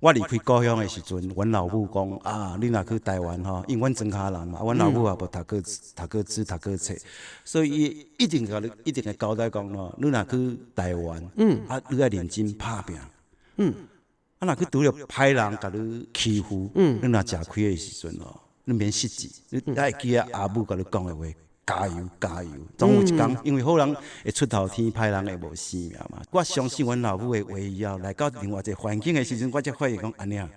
我離開故鄉的時陣，阮老母講啊，你若去台灣吼，因為阮莊跤人嘛，阮老母也無讀過書、讀過冊，所以伊一定共你一定會交代講吼，你若去台灣，啊，你愛認真拍拚，啊，若去拄著歹人共你欺負，你若食虧的時陣吼，你免失志，你愛記得阿母共你講的話。加油加油！總有一工，因為好人會出頭天，歹人會無性命嘛。我相信阮老母的話以後，來到另外一個環境的時陣，我才發現講按呢。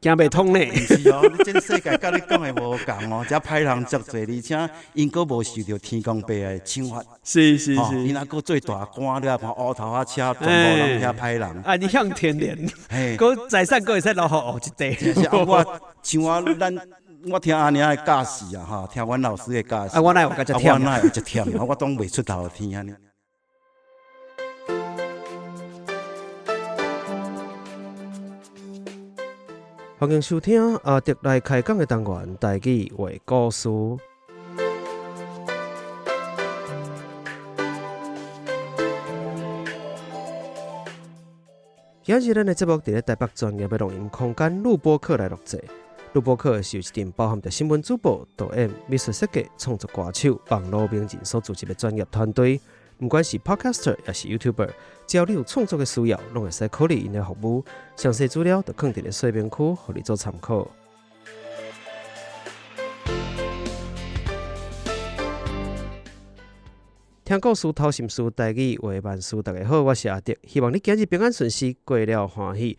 行袂通呢。毋是哦，你這世界佮你講的無仝哦，遮歹人足濟，而且𪜶閣無受著天公伯的懲罰。𪜶若閣做大官，你來看烏頭仔車，全部攏遐歹人。啊，你向天蓮，閣財產閣會使留予後一代。是啊，我像我咱。我聽阿娘的教示啊，吼，聽阮老師的教示。啊，我哪會有遮忝？我哪會有遮忝？我總袂出頭天按呢。歡迎收聽阿德來開講的單元，台語話故事。今日咱的節目佇咧台北專業的錄音空間錄播客來錄製。錄播客是由一陣包含著新聞主播、導演、美術設計、創作歌手、網路名人所組織的專業團隊。毋管是 Podcaster 抑是 YouTuber，只要你有創作的需要，攏會使考慮𪜶的服務。詳細資料就囥佇咧說明區，予你做參考。聽故事、透心思，台語話萬事，大家好，我是阿德，希望你今日平安順遂，過了歡喜。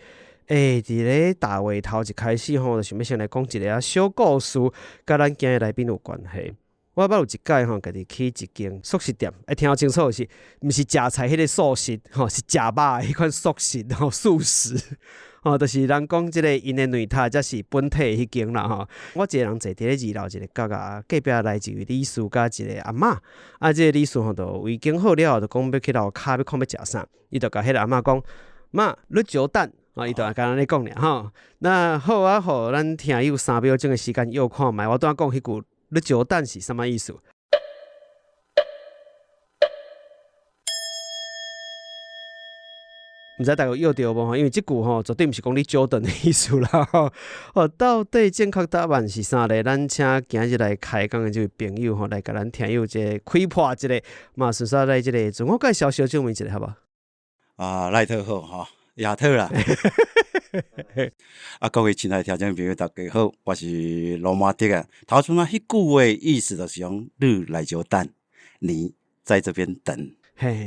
欸，佇咧大話頭一開始吼，就想欲先來講一个小故事，佮咱今日來賓有關係。我捌有一擺吼，家己去一間速食店，欸，聽清楚是，毋是食菜彼个素食吼，是食肉的彼款素食吼，素食吼，就是人講這个𪜶的內塔才是本體的彼間啦吼。我一个人坐佇咧二樓一個角仔，隔壁來一位女士佮一個阿嬤，啊，這個女士吼，就圍間好了後，就講欲去樓跤欲看欲食啥，伊就共彼个阿嬤講，媽，你久等。哦，伊就共按呢講爾吼。那好啊，予咱聽友3秒鐘的時間臆看覓。我拄仔講彼句你久等是啥物意思？毋知大家有臆著無吼？因為這句吼絕對毋是講你久等的意思啦吼。哦，到底正確答案是啥咧？咱請今日來開講的這位朋友吼，來共咱聽友這個開破一下，嘛順紲來這個自我介紹小證明一下，好無？啊，賴特好吼。亞特啦，啊，各位親愛的聽眾朋友，大家好，我是羅馬德啊。頭先仔彼句話意思就是講，你來就等，你在這邊等，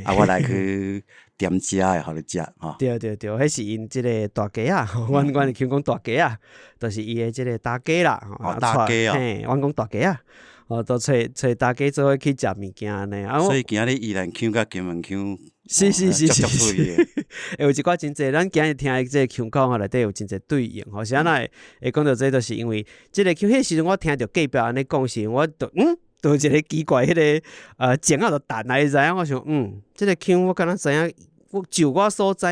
啊，我來去點食的，予你食吼。對對對，彼是𪜶這个大家仔，阮阮會講大家仔，就是伊的這个大家啦。哦，大家哦。嘿，阮講大家仔，哦，都揣揣大家做伙去食物件按呢。所以今日宜蘭腔佮金門腔。是是是是是，會有一寡真濟，咱今日聽的這个腔口吼，內底有真濟對應吼，是按怎會會講著這，就是因為這个腔，彼時陣我聽著隔壁按呢講時，我就嗯，就一个奇怪，彼个鐘仔就彈來，你知影？我想嗯，這个腔我敢若知影，我就我所知，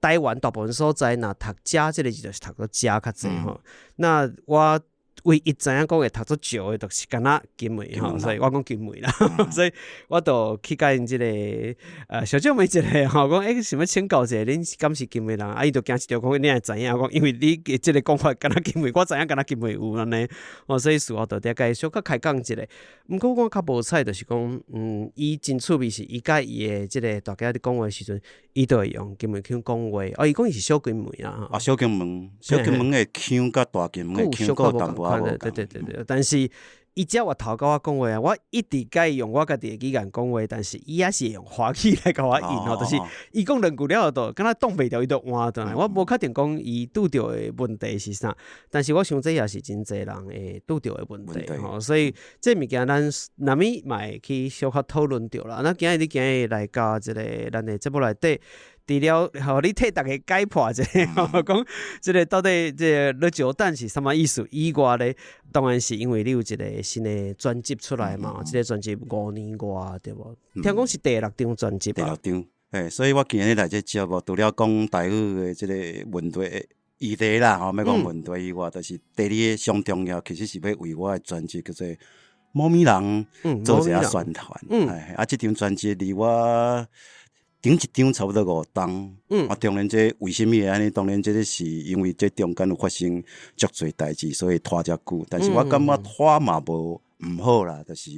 台灣大部分所在，若讀遮這个字就是讀做遮較濟吼，那我。唯一知影講會讀做石的，就是敢若金門吼，所以我講金門啦，所以我就去共𪜶這个小姐問一下吼，講欸，想欲請教一下，恁敢是金門人？啊，伊就驚一著講你哪會知影？我講因為你的這个講法敢若金門，我知影敢若金門有按呢，哦，所以事後就佇共伊小可開講一下。毋過我較無彩就是講，嗯，伊真趣味是，伊佮伊的這个大家佇講話時陣。伊就會用金門腔講話，哦，伊講伊是小金門啊。啊，小金門，小金門的腔佮大金門的腔閣有淡薄仔無仝。對對對對，但是伊只要回頭佮我講話啊，我一直共伊用我家己的語言講話，但是伊猶是會用華語來共我應吼，就是伊講兩句了後，就敢若擋袂牢，伊就換轉來。我無確定講伊拄著的問題是啥，但是我想這也是真濟人會拄著的問題吼，所以這物件咱難免嘛會去小可討論著啦。那今日你今日來到這個咱的節目內底，除了予你替大家解破一下，講這個到底這個你石等是啥物意思以外咧，當然是因為你有一個新的專輯出來嘛，這個專輯五年外對無？聽講是第六張專輯。第六張，嘿，所以我今日來這節目，除了講台語的這個問題議題啦，吼，欲講問題以外，就是第二个上重要，其實是欲為我的專輯叫做《貓咪人》做一下宣傳。啊，這張專輯離我。頂一張差不多五冬。啊，當然這為啥物會按呢？當然這個是因為這中間有發生足濟代誌，所以拖遮久。但是我感覺拖嘛無毋好啦，就是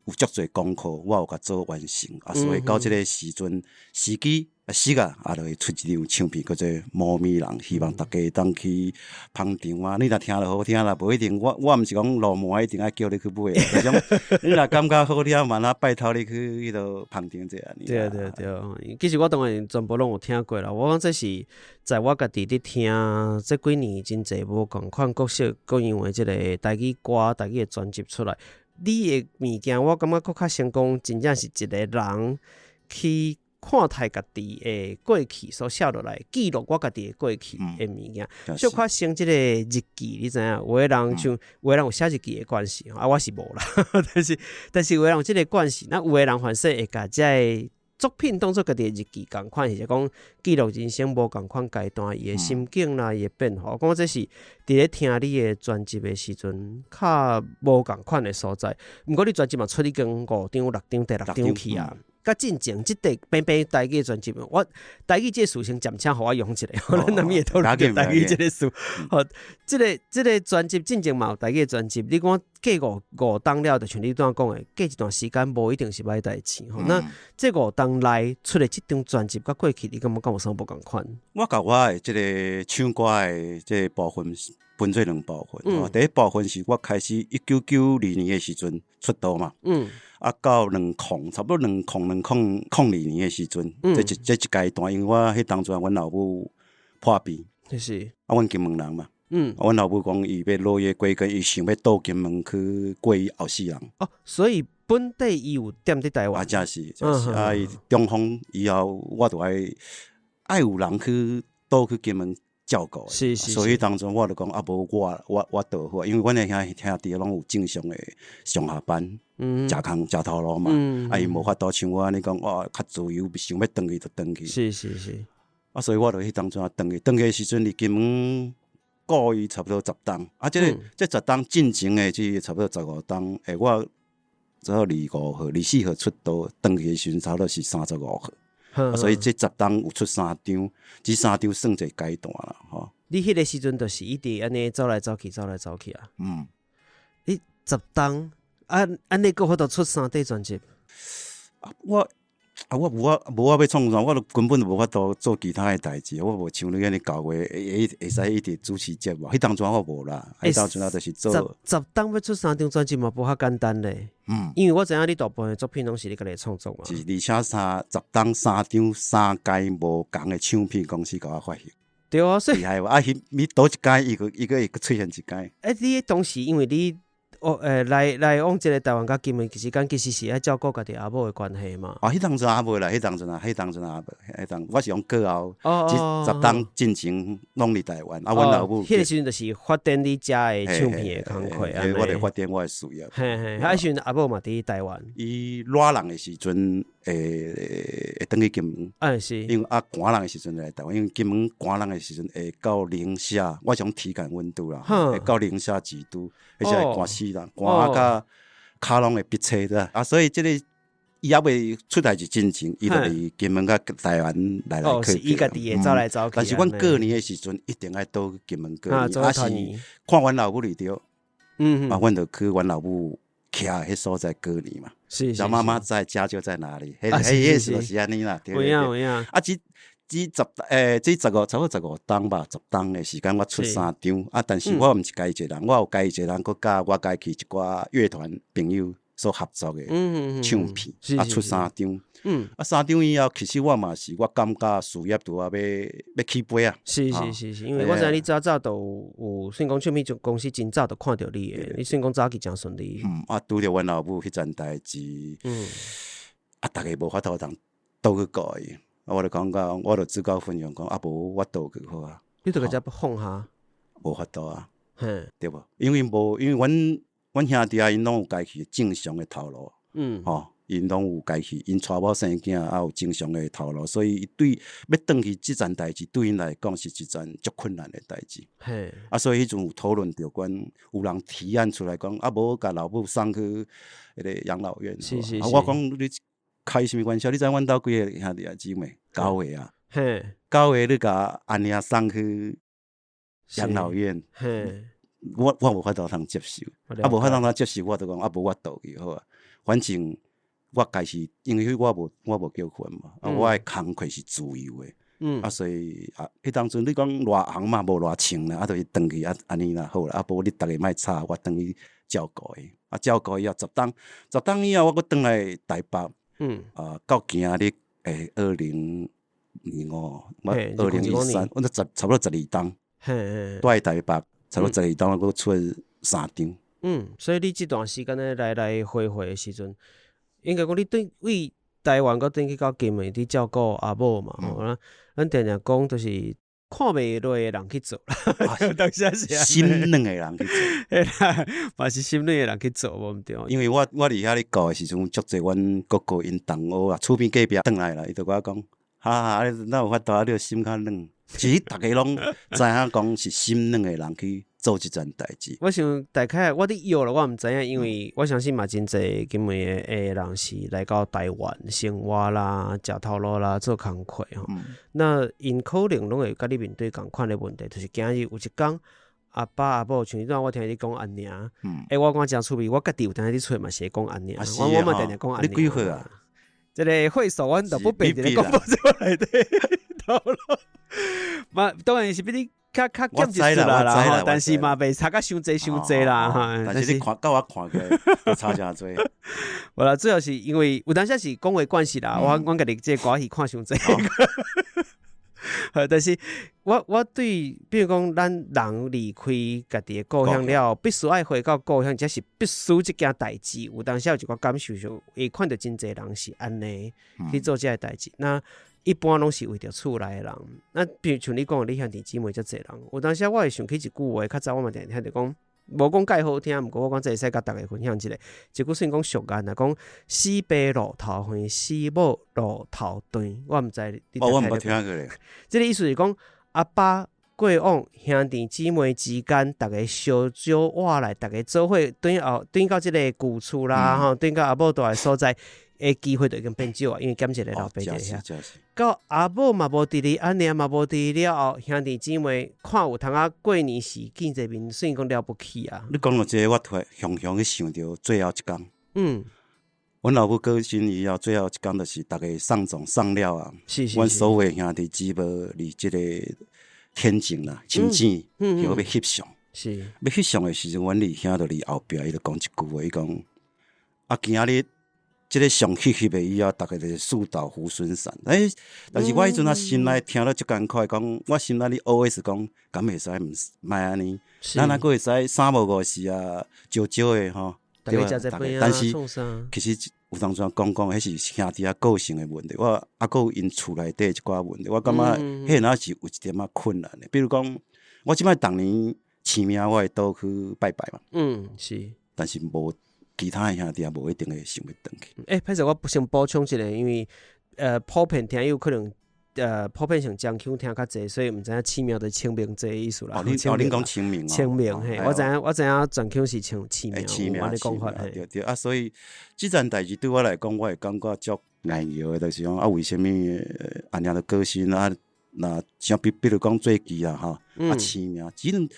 有足濟功課，我有共做完成啊，所以到這個時陣時機時啊，啊，就會出一張唱片，叫做《無物人》，希望大家會當去捧場啊！你若聽著好聽啦，無一定我我毋是講路門一定愛叫你去買，就是講你若感覺好聽嘛，那拜託你去彼度捧場者按呢。對對對，其實我當然全部攏有聽過啦。我講這是在我家己佇聽這幾年真濟無仝款各式各樣的這个台語歌、台語的專輯出來。你的物件，我感覺閣較成功，真正是一個人去看待家己的過去所寫落來，記錄我家己的過去的物件，小可像這个日記，你知影？有的人像有的人有寫日記的慣勢，啊，我是無啦。但是但是有的人有這个慣勢，那有的人反正會共這个作品當做家己的日記仝款，或者講記錄人生無仝款階段伊的心境啦，伊的變化。我感覺這是佇咧聽你的專輯的時陣，較無仝款的所在。毋過你專輯嘛出已經五張、六張、第六張去啊。佮進前這塊平平台語專輯，我台語這個詞先暫且予我用一下，咱難免會討論著台語這个詞。好，這个這个專輯進前嘛有台語專輯，你講過五五冬了，就像你拄仔講的，過一段時間無一定是歹代誌。吼，那這五冬內出的這張專輯，佮過去你感覺敢有啥無仝款？我共我的這个唱歌的這個部分分做兩部分。第一部分是我開始1992年的時陣出道嘛。啊，到兩空，差不多兩空兩空空二年的時陣，這一階段，因為我彼當陣阮老母破病，啊，阮金門人嘛，啊，阮老母講伊欲落葉歸根，伊想欲倒金門去過伊後世人。哦，所以本底伊有踮佇台灣。啊，正是，正是，啊，伊中風以後，我就愛愛有人去倒去金門照顧，所以當陣我就講啊，無我我我倒好，因為阮的兄兄弟攏有正常的上下班，食工食頭路嘛，啊，伊無法度像我按呢講，哇，較自由，想欲轉去就轉去。啊，所以我就彼當陣轉去，轉去的時陣，佇金門顧伊差不多十冬，啊，這个這十冬進前的這差不多十五冬，欸，我差不多25號、24號出道，轉去的時陣差不多是35號。所以這十冬有出三張，這三張算一個階段啦，吼。你彼个時陣就是一直按呢走來走去，走來走去啊。你十冬啊，按呢閣有法度出三張專輯？我啊，我無法無我欲創啥，我都根本就無法度做其他的代誌，我無像你按呢厚話，會會會使一直主持節目。彼當陣我無啦，彼當陣就是做。十冬欲出三張專輯嘛，無遐簡單咧。因為我知影你大部分的作品攏是你家己創作嘛。是，而且三十冬三張三間無仝的唱片公司共我發行。對啊，所以厲害無？啊，彼你佗一間，伊閣伊閣會閣出現一間。欸，你當時因為你哦，欸，來來往這个台灣佮金門，其實間其實是愛照顧家己阿母的關係嘛。啊，彼當陣猶未啦，彼當陣啊，彼當陣猶未，彼當我是講過後，這十冬進前攏佇台灣，啊，阮老母。彼个時陣就是發展你遮的唱片的工課啊。我咧發展我的事業。嘿嘿，啊，彼時陣阿母嘛佇台灣。伊熱人的時陣會會轉去金門。啊是。因為啊寒人的時陣來台灣，因為金門寒人的時陣會到零下，我是講體感溫度啦，會到零下幾度，彼時會寒死人，寒啊共跤攏會篦車的啊，所以這个伊猶未出代誌進前，伊就佇金門佮台灣來來去去。伊家己會走來走去。但是阮過年的時陣一定愛倒金門過年，啊是看阮老母佇著，啊，阮就去阮老母徛彼所在過年嘛。只要媽媽在家就在哪裡，彼彼彼是按呢啦。有影有影。啊，這這十欸，這十五差不多十五冬吧，十冬的時間我出三張啊，但是我毋是家己一個人，我有家己一個人，閣佮我家去一寡樂團朋友所合作的唱片，啊出三張。啊三張以後，其實我嘛是我感覺事業拄仔欲欲起飛啊。是是是是，因為我知影你早早就有，算講唱片公司真早就看著你的，你算講早期誠順利。嗯，啊拄著阮老母彼陣代誌，啊，逐家無法度通倒去顧伊，啊，我就感覺我就自告奮勇講，啊無我倒去好啊。你就共遮放下？無法度啊，對無？因為無，因為阮阮兄弟啊，𪜶攏有家己正常的頭路，吼，𪜶攏有家己，𪜶娶某生囝，也有正常的頭路，所以對欲轉去這層代誌，對𪜶來講是一件足困難的代誌。啊，所以彼陣有討論著關，有人提案出來講，啊，無共老母送去彼个養老院。啊，我講你。開啥物玩笑？你知阮兜幾个兄弟啊姊妹？九个啊，九个你共阿娘送去養老院，我無法度通接受，啊無法度通接受，我就講啊無我倒去好啊。反正我家是因為我無結婚嘛，啊我的工課是自由的，啊所以啊，彼當陣你講偌紅嘛，無偌穿啦，啊就是轉去啊按呢啦好啦，啊無你逐个莫吵，我轉去照顧伊，啊照顧伊後10冬，10冬以後我閣轉來台北，啊到今日2025，我2013，我都差不多12冬，蹛佇台北差不多十二冬，我閣出三張。嗯，所以你這段時間咧來來回回的時陣，應該講你對為台灣閣轉去到金門，你照顧阿母嘛吼，咱定定講就是看袂落的人去做，當時是心軟的人去做，嘿啦，嘛是心軟的人去做，無毋對。因為我佇遐咧顧的時陣，足濟阮哥哥𪜶同學啊，厝邊隔壁轉來啦，伊就共我講，哈哈，你哪有法度啊？你心較軟。其實逐家攏知影講是心軟的人去做這件代誌。我想大概我佇約了，我毋知影，因為我相信嘛真濟金門的人是來到台灣生活啦、食頭路啦、做工課吼。那𪜶可能攏會佮你面對仝款的問題，就是今日有一工阿爸阿母，像彼陣我聽你講阿娘，欸，我感覺真趣味，我家己有當時佇厝嘛是會講阿娘，我嘛定定講阿娘。你幾歲啊？這个歲數，阮就不便佇咧廣播節目內底透露。嘛，當然是比你較較減一歲啦，但是嘛袂差甲傷濟傷濟啦。但是你看，佮我看起來差誠濟。無啦，主要是因為有當時是講話慣勢啦，我家己這个歌戲看傷濟。但是我對，比如講，咱人離開家己的故鄉了，必須愛回到故鄉，這是必須這件代誌。有當時有一寡感受，就會看著真濟人是按呢去做這个代誌。那一般攏是為著厝內的人。那比如像你講，你兄弟姊妹遮濟人，有當時我會想起一句話，較早我嘛定定聽著講，無講蓋好聽，毋過我講這會使共逐家分享一下。這句雖然講俗諺啊，講死爸路頭遠，死母路頭甜。我毋知你哦，我毋捌聽過咧。這个意思是講，阿爸過往兄弟姊妹之間，逐家相招活來，逐家做伙轉後轉到這个舊厝啦，吼，轉到阿母蹛的所在的機會就已經變少啊，因為減一个老爸佇遐。到阿母嘛無佇咧，阿娘嘛無佇咧了後，兄弟姊妹看有通仔過年時見一面，算講了不起啊。你講到這个，我突然雄雄去想著最後一工。阮老母過身以後，最後一工就是逐家送葬送了啊。阮所有兄弟姊妹佇這个天井啦、深井，欲翕相。欲翕相的時陣，阮二兄就佇後壁，伊就講一句話，伊講：啊，今仔日這个相翕翕的以後，逐家就是樹倒猢猻散。欸，但是我彼陣啊心內聽了足艱苦，講我心內咧 OS 講，敢會使毋莫按呢？咱抑閣會使三無五時啊，少少的吼。對啊，但是其實有當陣講講，彼是兄弟仔個性的問題。我啊，閣有𪜶厝內底一寡問題，我感覺彼若是有一點仔困難的。比如講，我這擺逐年清明我會倒去拜拜嘛。但是無其他的兄弟仔無一定會想欲轉去。欸，歹勢，我先補充一下，因為普遍聽友可能普遍性漳腔聽較濟，所以毋知影清明就是清明節的意思啦。哦，你講清明哦。清明嘿，我知影全腔是唱清明，有按呢講法。對對啊，所以這件代誌對我來講，我會感覺足難過的，就是講啊，為啥物阿娘就過身啊？若像比如講最近啊，吼，啊清明，只能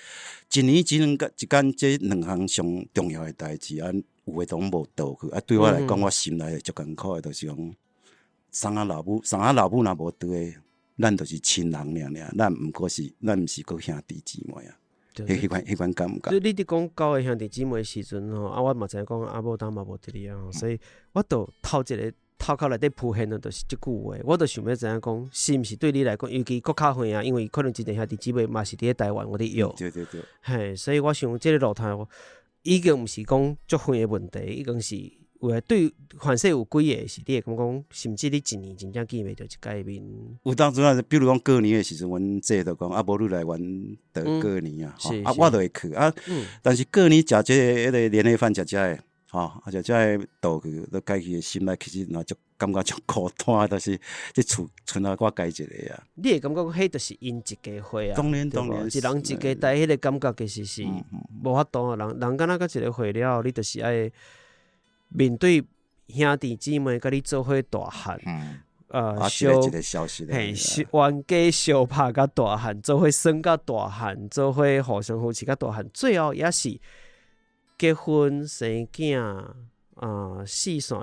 一年只能一間這兩項上重要的代誌啊，有的攏無倒去啊。對我來講，我心內會足艱苦的，就是講送仔老母，送仔老母若無佇咧，咱就是親人爾爾，咱毋過是，咱毋是閣兄弟姊妹啊。彼款感覺。你佇講九個兄弟姊妹的時陣吼，啊，我嘛知影講阿母當嘛無佇咧啊，所以我就頭一个頭殼內底浮現的就是這句話，我就想欲知影講，是毋是對你來講，尤其閣較遠啊，因為可能真濟兄弟姊妹嘛是佇咧台灣，我佇約。對對對。嘿，所以我想這个路途已經毋是講足遠的問題，已經是有的對，凡勢有幾个是你會感覺講，甚至你一年真正見袂著一擺面。有當陣啊，比如講過年的時陣，阮姐就講啊，無你來阮佗過年啊，啊，我就會去啊。但是過年食這个彼个年夜飯食遮的，吼，啊食遮的倒去，都家己的心內其實若足感覺足孤單，就是這厝賰仔我家己一个啊。你會感覺講，彼就是𪜶一家伙啊，當然當然，一人一家帶彼个感覺其實是無法度啊。人人敢若到一个歲了後，你就是愛面對兄弟姊妹佮你做伙大漢，啊，一個一個消失。嘿，冤家相拍甲大漢，做伙耍甲大漢，做伙互相扶持甲大漢，最後也是結婚生囝啊，四散，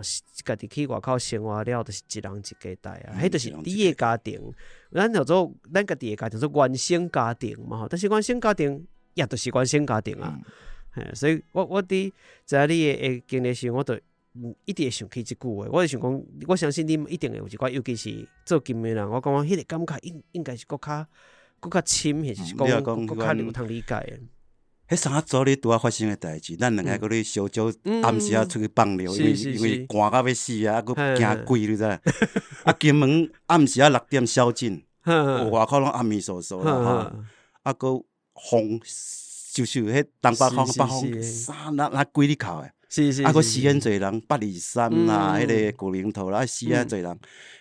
家己去外口生活了，就是一人一家代啊。彼就是你的家庭，咱叫做咱家己的家庭，做原生家庭嘛吼。但是原生家庭也就是原生家庭啊。嘿，所以我佇知影你的經歷時，我就一直會想起這句話。我就想講，我相信你一定會有一寡，尤其是做金門人，我感覺彼個感覺應該是閣較閣較深，或者是講閣較有通理解的。彼三仔祖咧拄仔發生的代誌，咱兩个閣咧相招暗時仔出去放尿，因為寒到欲死啊，閣驚鬼，你知？啊，金門暗時仔6點宵禁，外口攏暗暝藪藪啦吼，啊，閣風咻咻，彼東北風、北風，啥若若鬼咧哭的。啊，閣死很濟人，823啦，彼个古寧頭啦，死遐濟人。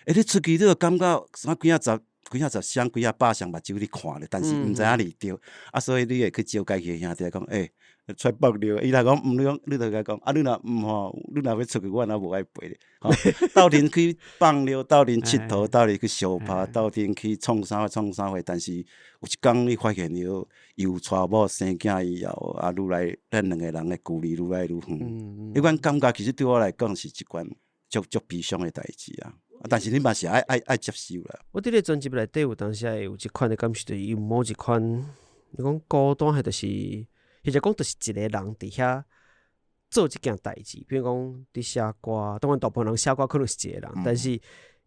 欸，你出去你就感覺啥幾仔十、幾仔十雙、幾仔百雙目睭咧看咧，但是毋知影離著，啊，所以你會去招家己的兄弟講，欸，出來放尿，伊若講毋，你講你就共伊講，啊，你若毋吼，你若欲出去，我若無愛陪你。吼，鬥陣去放尿，鬥陣𨑨迌，鬥陣去相拍，鬥陣去創啥創啥貨，但是有一工你發現伊有娶某生囝以後，啊，愈來咱兩個人的距離愈來愈遠。彼款感覺其實對我來講是一款足足悲傷的代誌啊。但是你嘛是愛接受啦。我佇咧專輯內底有當時會有這款的感受，就是有某一款，你講孤單，還就是，或者講就是一個人佇遐做這件代誌。比如講佇寫歌，當然大部分人寫歌可能是一個人，但是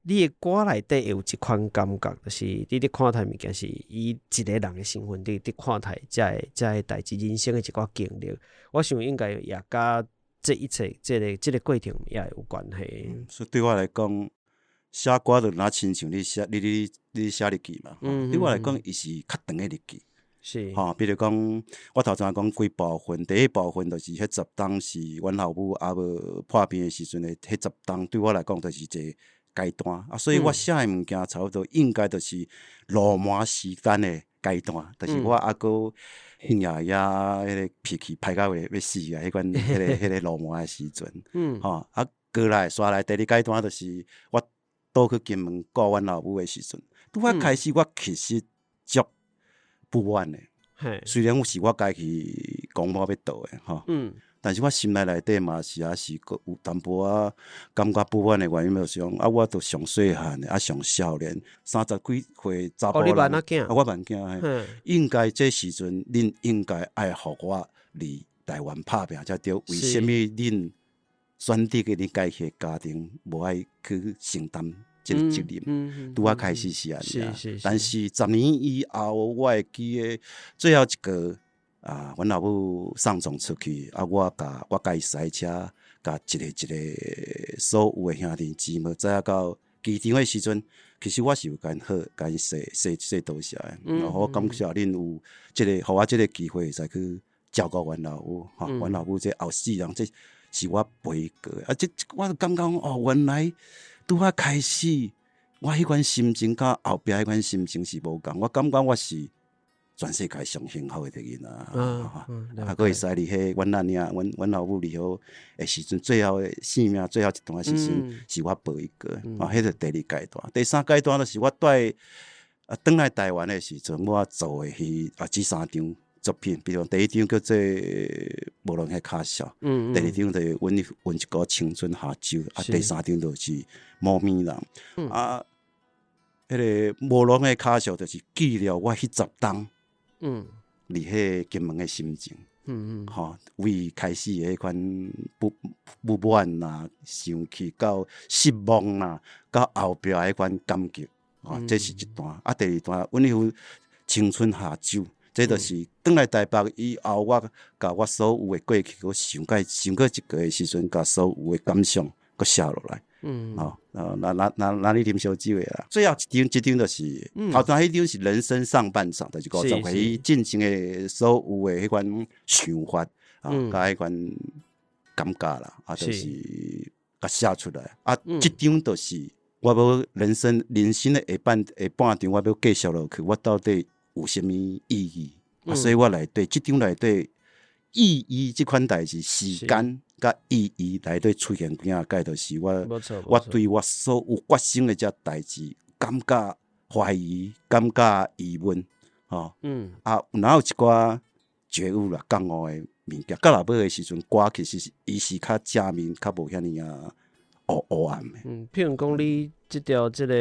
你的歌內底會有一款感覺，就是你咧看待物件是以一個人的身份佇看待這个代誌，人生的一寡經歷。我想應該也佮這一切這個過程也會有關係。所以對我來講，寫歌就若親像你寫你你你寫日記嘛。對我來講，伊是較長的日記。吼，比如講，我頭先講幾部分，第一部分就是彼十冬是阮老母猶無破病的時陣的彼十冬，對我來講就是一個階段。啊，所以我寫的物件差不多應該就是落滿時間的階段，就是我猶閣興爺爺彼個脾氣歹到欲死啊，彼款彼個落滿的時陣。吼，啊，過來紲來第二階段就是我倒去金門顧阮老母的時陣，拄仔開始我其實足不滿的。雖然是我家己講我欲倒的吼，但是我心內內底嘛是抑是閣有淡薄仔感覺不滿的原因，就是講啊，我都上細漢的，啊上少年，三十幾歲查埔人，啊，我萬囝嘿，應該這時陣恁應該愛予我離台灣拍拚才對，為啥物恁選擇個恁家己的家庭，無愛去承擔這個責任？拄仔開始是按呢，但是10年以後，我會記得最後一個啊，阮老母送葬出去，啊，我共我共伊駛車，共一个一个所有的兄弟姊妹載到機場的時陣，其實我是有共𪜶好，共𪜶說說說多謝的。然後我感謝恁有這個，予我這個機會，會使去照顧阮老母，吼，阮老母這後世人，這是我陪過的。啊，這我就感覺哦，原來拄仔開始，我彼款心情佮後壁彼款心情是無仝。我感覺我是全世界上幸福的一個囡仔。啊，閣會使佇彼阮阿娘、阮老母離好的時陣，最後的生命最後一段時陣，是我陪伊過。啊，彼個第二階段，第三階段就是我蹛啊，轉來台灣的時陣，我做的彼啊這三張作品，比如講第一張叫做《無論彼跤數》，第二張就是阮一個青春夏酒，啊，第三張就是《無物人》。啊，彼個無論彼跤數就是記錄我彼十冬，佇彼個金門的心情，吼，為開始的彼款不滿啦、生氣到失望啦，到後壁彼款感激，吼，這是一段。啊，第二段，阮有青春夏酒。這就是轉來台北以後，我共我所有的過去，閣想過想過一個的時陣，共所有的感想閣寫落來。吼，那那那那你啉燒酒的啦。最後一張，這張就是頭先彼張是人生上半場，就是50歲進前的所有的彼款想法啊，佮彼款感覺啦，啊，就是共寫出來。啊，這張就是我欲人生的下半場，我欲繼續落去，我到底有啥物意義？啊，所以我內底這張內底意義這款代誌，時間佮意義內底出現幾仔擺，就是我我對我所有發生的這代誌感覺懷疑，感覺疑問，吼，啊，若有一寡覺悟啦、覺悟的物件，到落尾的時陣，歌其實是伊是較正面，較無遐爾仔烏烏暗的。嗯，譬如講你這條這个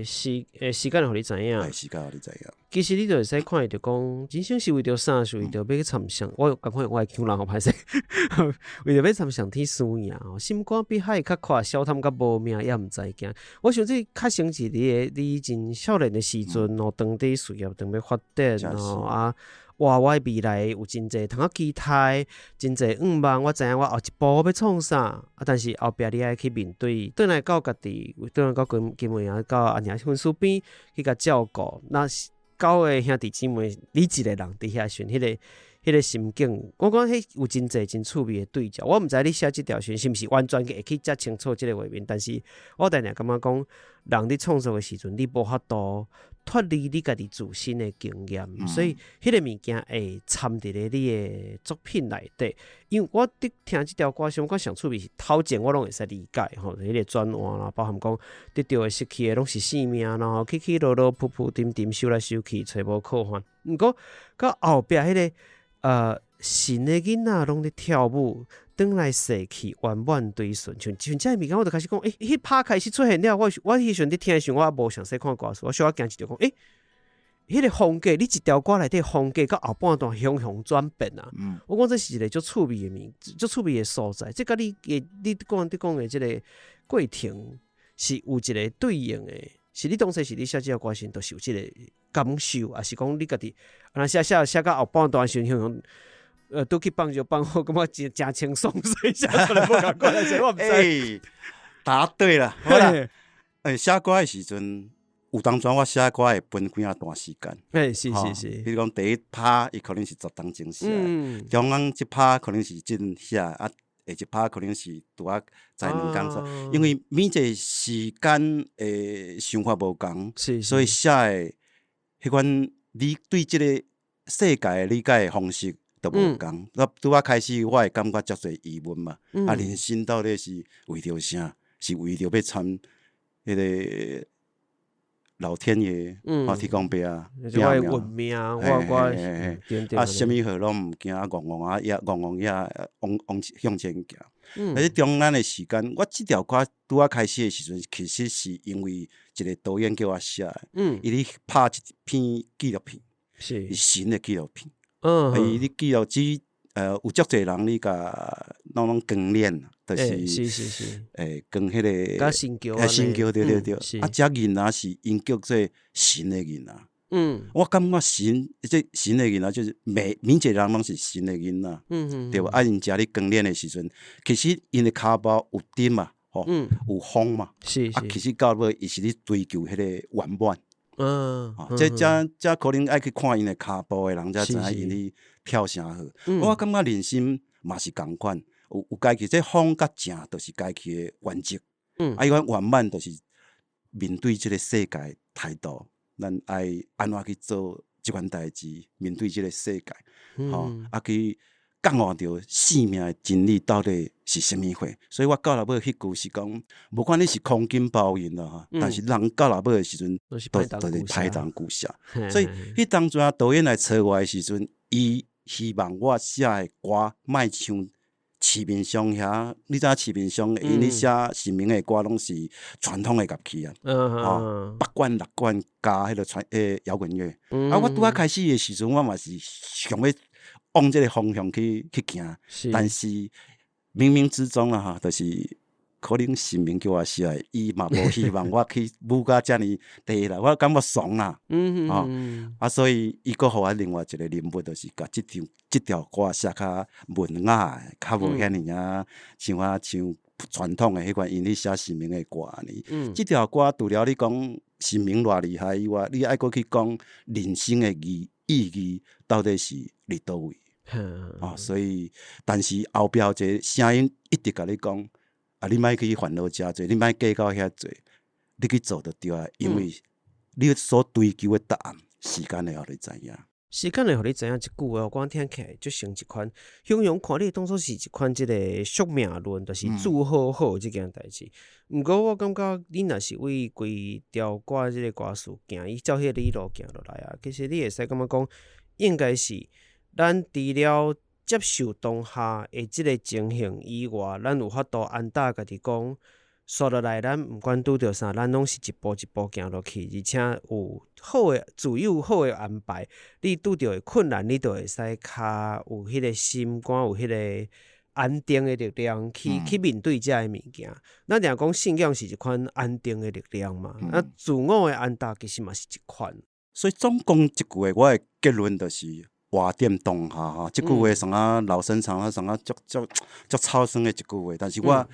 時間會予你知影，時間予你知影。其實你就會使看著講，人生是為著啥？是為著欲去參上，我共款我的腔人吼歹勢，為著欲參上天輸贏吼，心肝比海較闊，小貪較無命也毋知驚。我想這較先是你真少年的時陣吼，當佇事業當欲發展吼啊。哇！我的未來有真濟通仔期待，真濟願望。我知影我後一步欲創啥，啊！但是後壁你愛去面對，轉來到家己，轉來到金金門啊，到阿娘分書邊去共照顧。那九個兄弟姊妹，你一個人佇遐時陣，彼個心境，我感覺彼有真濟真趣味的對照。我毋知你寫這條時是毋是完全會去遮清楚這个畫面，但是我定定感覺講，人佇創作的時陣，你無法度脫離你家己自身的經驗，所以彼个物件會摻佇咧你的作品內底。因為我佇聽這條歌時，我感覺上趣味是頭前我攏會使理解吼，彼個轉換啦，包含講得著的失去的攏是性命咯，起起落落，浮浮沉沉，收來收去，揣無靠岸。毋過到後壁彼个神的囡仔攏咧跳舞，轉來逝去，圓滿追順，像像這个物件，我就開始講，彼拍開始出現了，我彼時陣佇聽的時陣，我猶無詳細看歌詞，我小可驚一著講，彼个風格，你一條歌內底風格到後半段雄雄轉變啊！我講這是一个足趣味的物，足趣味的所在。這佮你的你講你講的這个過程是有一个對應的，是你當初是你寫這條歌時，就是有這个感受，抑是講你家己啊寫寫寫到後半段時陣，雄雄拄去放就放好，感覺真誠輕鬆，所以寫出來無仝款，這我毋知。欸，答對了，好啦。寫歌的時陣，有當陣我寫歌會分幾仔段時間。比如講第一拍，伊可能是10冬前寫的，中間這拍可能是這陣寫，啊，下一拍可能是拄仔才2工做。因為每一個時間的想法無仝，所以寫的彼款你對這個世界的理解的方式都無仝。我拄仔開始，我會感覺足濟疑問嘛，啊，人生到底是為著啥？是為著欲參彼个老天爺，哦，天公伯啊，我的運命，我啊，啥物貨攏毋驚，啊，戇戇啊，也戇戇也往往向前行。但是中間的時間，我這條歌拄仔開始的時陣，其實是因為一個導演叫我寫的，伊咧拍一篇紀錄片，是神的紀錄片。伊咧記錄只有足濟人咧共攏攏光鏈，就是光彼个神轎，神轎對對對。啊，這囡仔是𪜶叫做神的囡仔。我感覺神這神的囡仔就是每一個人攏是神的囡仔，對無？啊，𪜶食咧光鏈的時陣，其實𪜶的跤步有陣嘛，吼，有風嘛，啊，其實到尾伊是咧追求彼個圓滿。這這這可能愛去看𪜶的跤步的人才知影𪜶咧跳啥好。我感覺人生嘛是仝款，有家己這風佮正，就是家己的原則。啊，彼款圓滿就是面對這个世界態度，咱愛按怎去做這款代誌，面對這个世界，吼，啊去覺悟著生命的真理到底是啥物貨。所以我到落尾彼句是講，無管你是空金包銀啦，吼，但是人到落尾的時陣，都是歹東舊舍。所以彼當陣導演來揣我的時陣，伊希望我寫的歌莫像市面上遐，你知影市面上𪜶咧寫神明的歌攏是傳統的樂器啊，吼，八管六管加彼个傳搖滾樂。啊，我拄仔開始的時陣，我嘛是想欲往這个方向去行，但是冥冥之中啦，吼，就是可能神明叫我寫的，伊嘛無希望我去舞甲遮爾低啦，我感覺慫啦，吼，啊，所以伊閣予我另外一個任務，就是共這條歌寫較文雅的，較無遐爾仔像啊像傳統的彼款𪜶咧寫神明的歌按呢。這條歌除了你講神明偌厲害以外，你愛閣去講人生的意義到底是佇佗位？哦，所以，但是後壁有一个聲音一直共你講，啊，你莫去煩惱遮濟，你莫計較遐濟，你去做就對啊，因為你所追求的答案，時間會予你知影。時間會予你知影一句話，我聽起來足像一款，形容看你當作是一款這个宿命論，就是注好好這件代誌。毋過我感覺你若是為規條歌這个歌詞行，伊照彼个理路行落來啊，其實你會使感覺講，應該是咱除了接受當下的這个情形以外，咱有法度安搭家己講。煞落來，咱毋管拄著啥，咱攏是一步一步行落去，而且有好的自有好的安排。你拄著的困難，你就會使較有彼个心肝，有彼个安定的力量去面對遮个物件。咱定講信仰是一款安定的力量嘛，啊，自我的安搭其實嘛是一款。所以總講一句話，我的結論就是活踮當下吼。這句話算啊老生常談，算啊足足足草酸的一句話，但是我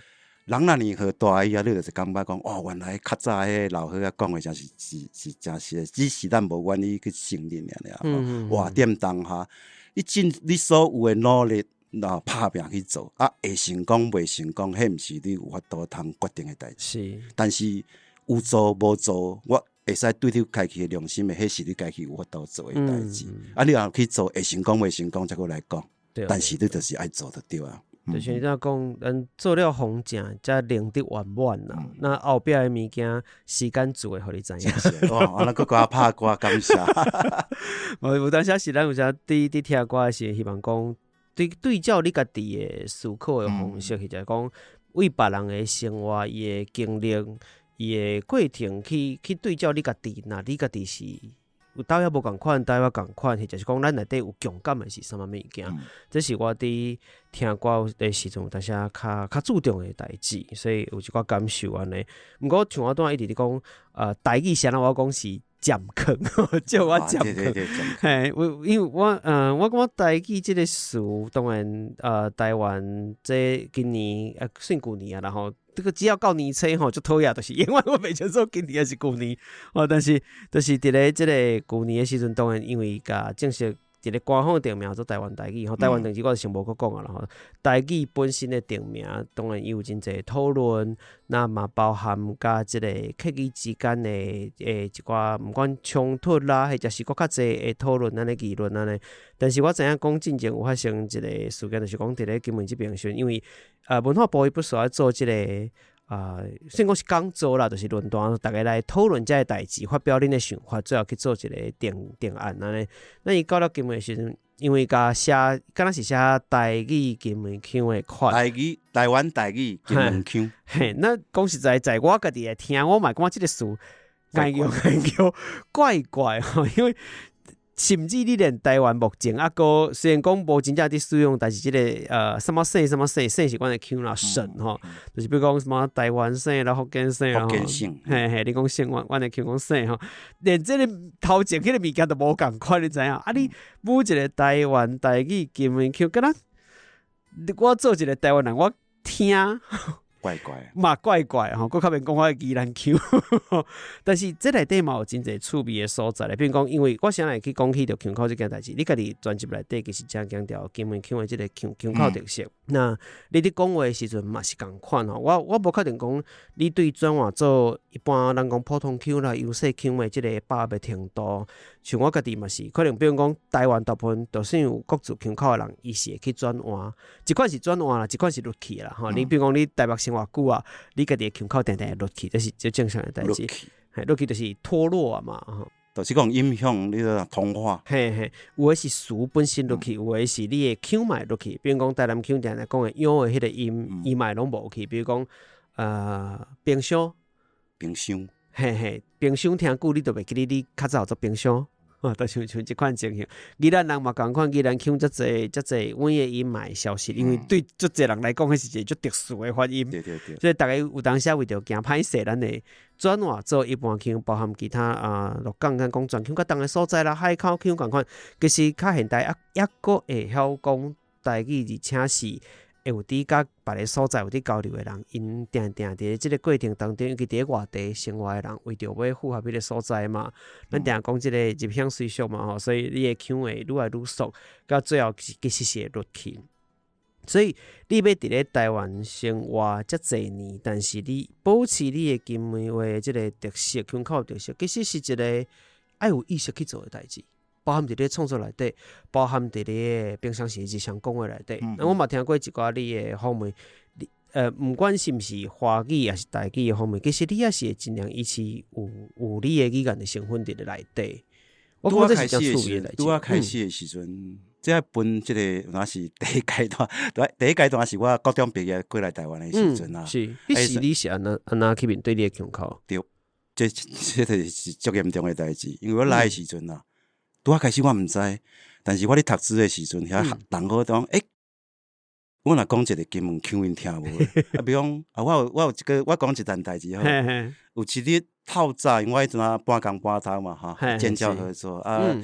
人若年歲大以後，你就是感覺講，哦，原來較早彼个老歲仔講的真是是是誠實的，只是咱無願意去承認爾爾。活踮當下，你盡你所有的努力，然後拍拚去做，啊，會成功袂成功，彼毋是你有法度通決定的代誌。但是有做無做，我會使對你家己的良心的，彼是你家己有法度做的代誌。啊，你若去做，會成功袂成功，才閣來講。但是你就是愛做就對啊。就像你怎講，咱做了方正，才能得圓滿啦。那後壁的物件，時間自會予你知影。哦，啊，咱閣閣拍歌感謝。無有當時是咱有時佇聽歌的時，希望講對照你家己的思考的方式，或者講為別人的生活、伊的經歷、伊的過程去對照你家己，若你家己是有佗位無仝款，佗位仝款，或者是講咱內底有共感的是啥物物件？這是我佇聽歌的時陣有當時較注重的代誌，所以有一寡感受按呢。毋過像我拄仔一直佇講，台語啥物我講是占坑，叫我占坑。嘿，我因為我感覺台語這个詞，當然，台灣這今年算舊年啊，然後這個只要到年初吼，就討厭，就是因為我袂清楚今年抑是舊年，哦，但是就是佇咧這个舊年的時陣，當然因為共正式佇咧官方定名做台灣台語吼，台灣兩字我就先無閣講啊啦吼。台語本身的定名，當然伊有真濟討論，那嘛包含佮這个客語之間的一寡毋管衝突啦，或者是閣較濟的討論按呢議論按呢。但是我知影講進前有發生一个事件，就是講佇咧金門這邊時陣，因為文化部伊不是愛做這个算講是講座啦，就是論壇，逐家來討論這个代誌，發表恁的想法，最後去做一个定案按呢。那伊到了金門的時陣，因為共寫，敢若是寫台語金門腔的款。台語台灣台語金門腔。嘿，那講實在，在我家己來聽，我嘛感覺這个詞，礙叫礙叫怪怪吼，因為甚至你連台灣目前猶閣雖然講無真正佇使用，但是這个啥物省啥物省，省是阮的腔啦，省吼，就是比如講什麼台灣省啦、福建省啦，福建省，嘿嘿，你講省，阮的腔講省吼，連這个頭前彼个物件都無仝款，你知影？啊，你舞一个台灣台語金門腔，敢若我做一个台灣人，我聽。怪怪，嘛怪怪吼，閣較免講我的宜蘭腔，但是這內底嘛有真濟趣味的所在咧。比如講，因為我先來去講起著腔口這件代誌，你家己專輯內底其實誠強調金門腔的這个腔口特色。那你佇講話的時陣嘛是仝款吼，我無確定講你對轉換做一般人講普通腔啦、優勢腔的這个把握的程度，像我家己嘛是，可能比如講台灣大部分就算有各自腔口的人，伊是會去轉換，一款是轉換啦，一款是落去啦吼。你比如講你台北生活久啊，你家己的腔口定定會落去，這是最正常的代誌。嘿，落去就是脫落啊嘛，吼。就是講影響你個同化。嘿嘿，有的是詞本身落去，有的是你的腔嘛會落去。比如講台南腔定定講的樣的彼个音，伊嘛會攏無去。比如講，冰箱。冰箱。嘿嘿，冰箱聽久你就袂記得你較早做冰箱。哦，就像這款情形，宜蘭人嘛仝款，宜蘭腔遮濟遮濟，阮的音嘛會消失，因為對足濟人來講，彼是一個足特殊的發音。所以逐家有當時為著驚歹勢，咱會轉換做一般腔，包含其他啊，鹿港咱講泉腔較重的所在啦，海口腔仝款，其實較現代猶閣會曉講台語，而且是會有佇佮別个所在有佇交流的人，𪜶定定佇咧這个過程當中，尤其佇咧外地生活的人，為著欲符合彼个所在嘛，咱定講這个入鄉隨俗嘛吼，所以你的腔會愈來愈俗，到最後其實是會落去。所以你欲佇咧台灣生活遮濟年，但是你保持你的金門話的這个特色、腔口特色，其實是一个愛有意識去做的代誌。包含佇咧創作內底，包含佇咧平常時日常講話內底。那我嘛聽過一寡你的訪問，你毋管是毋是華語抑是台語的訪問，其實你也是會盡量維持有你的語言的成分佇咧內底。我感覺這是真趣味的代誌。拄仔開始的時陣，這分這個若是第一階段，第一階段是我高中畢業過來台灣的時陣啊。是，彼時你是按怎按怎去面對你的腔口？對，這就是足嚴重的代誌，因為我來的時陣啊，拄仔開始我毋知，但是我咧讀書的時陣，遐同學講，欸，我若講一個金門腔，𪜶聽無。啊，比如講，啊，我有一個，我講一件代誌吼，有一日透早，因為我彼陣啊半工半讀嘛，吼，建教合作啊，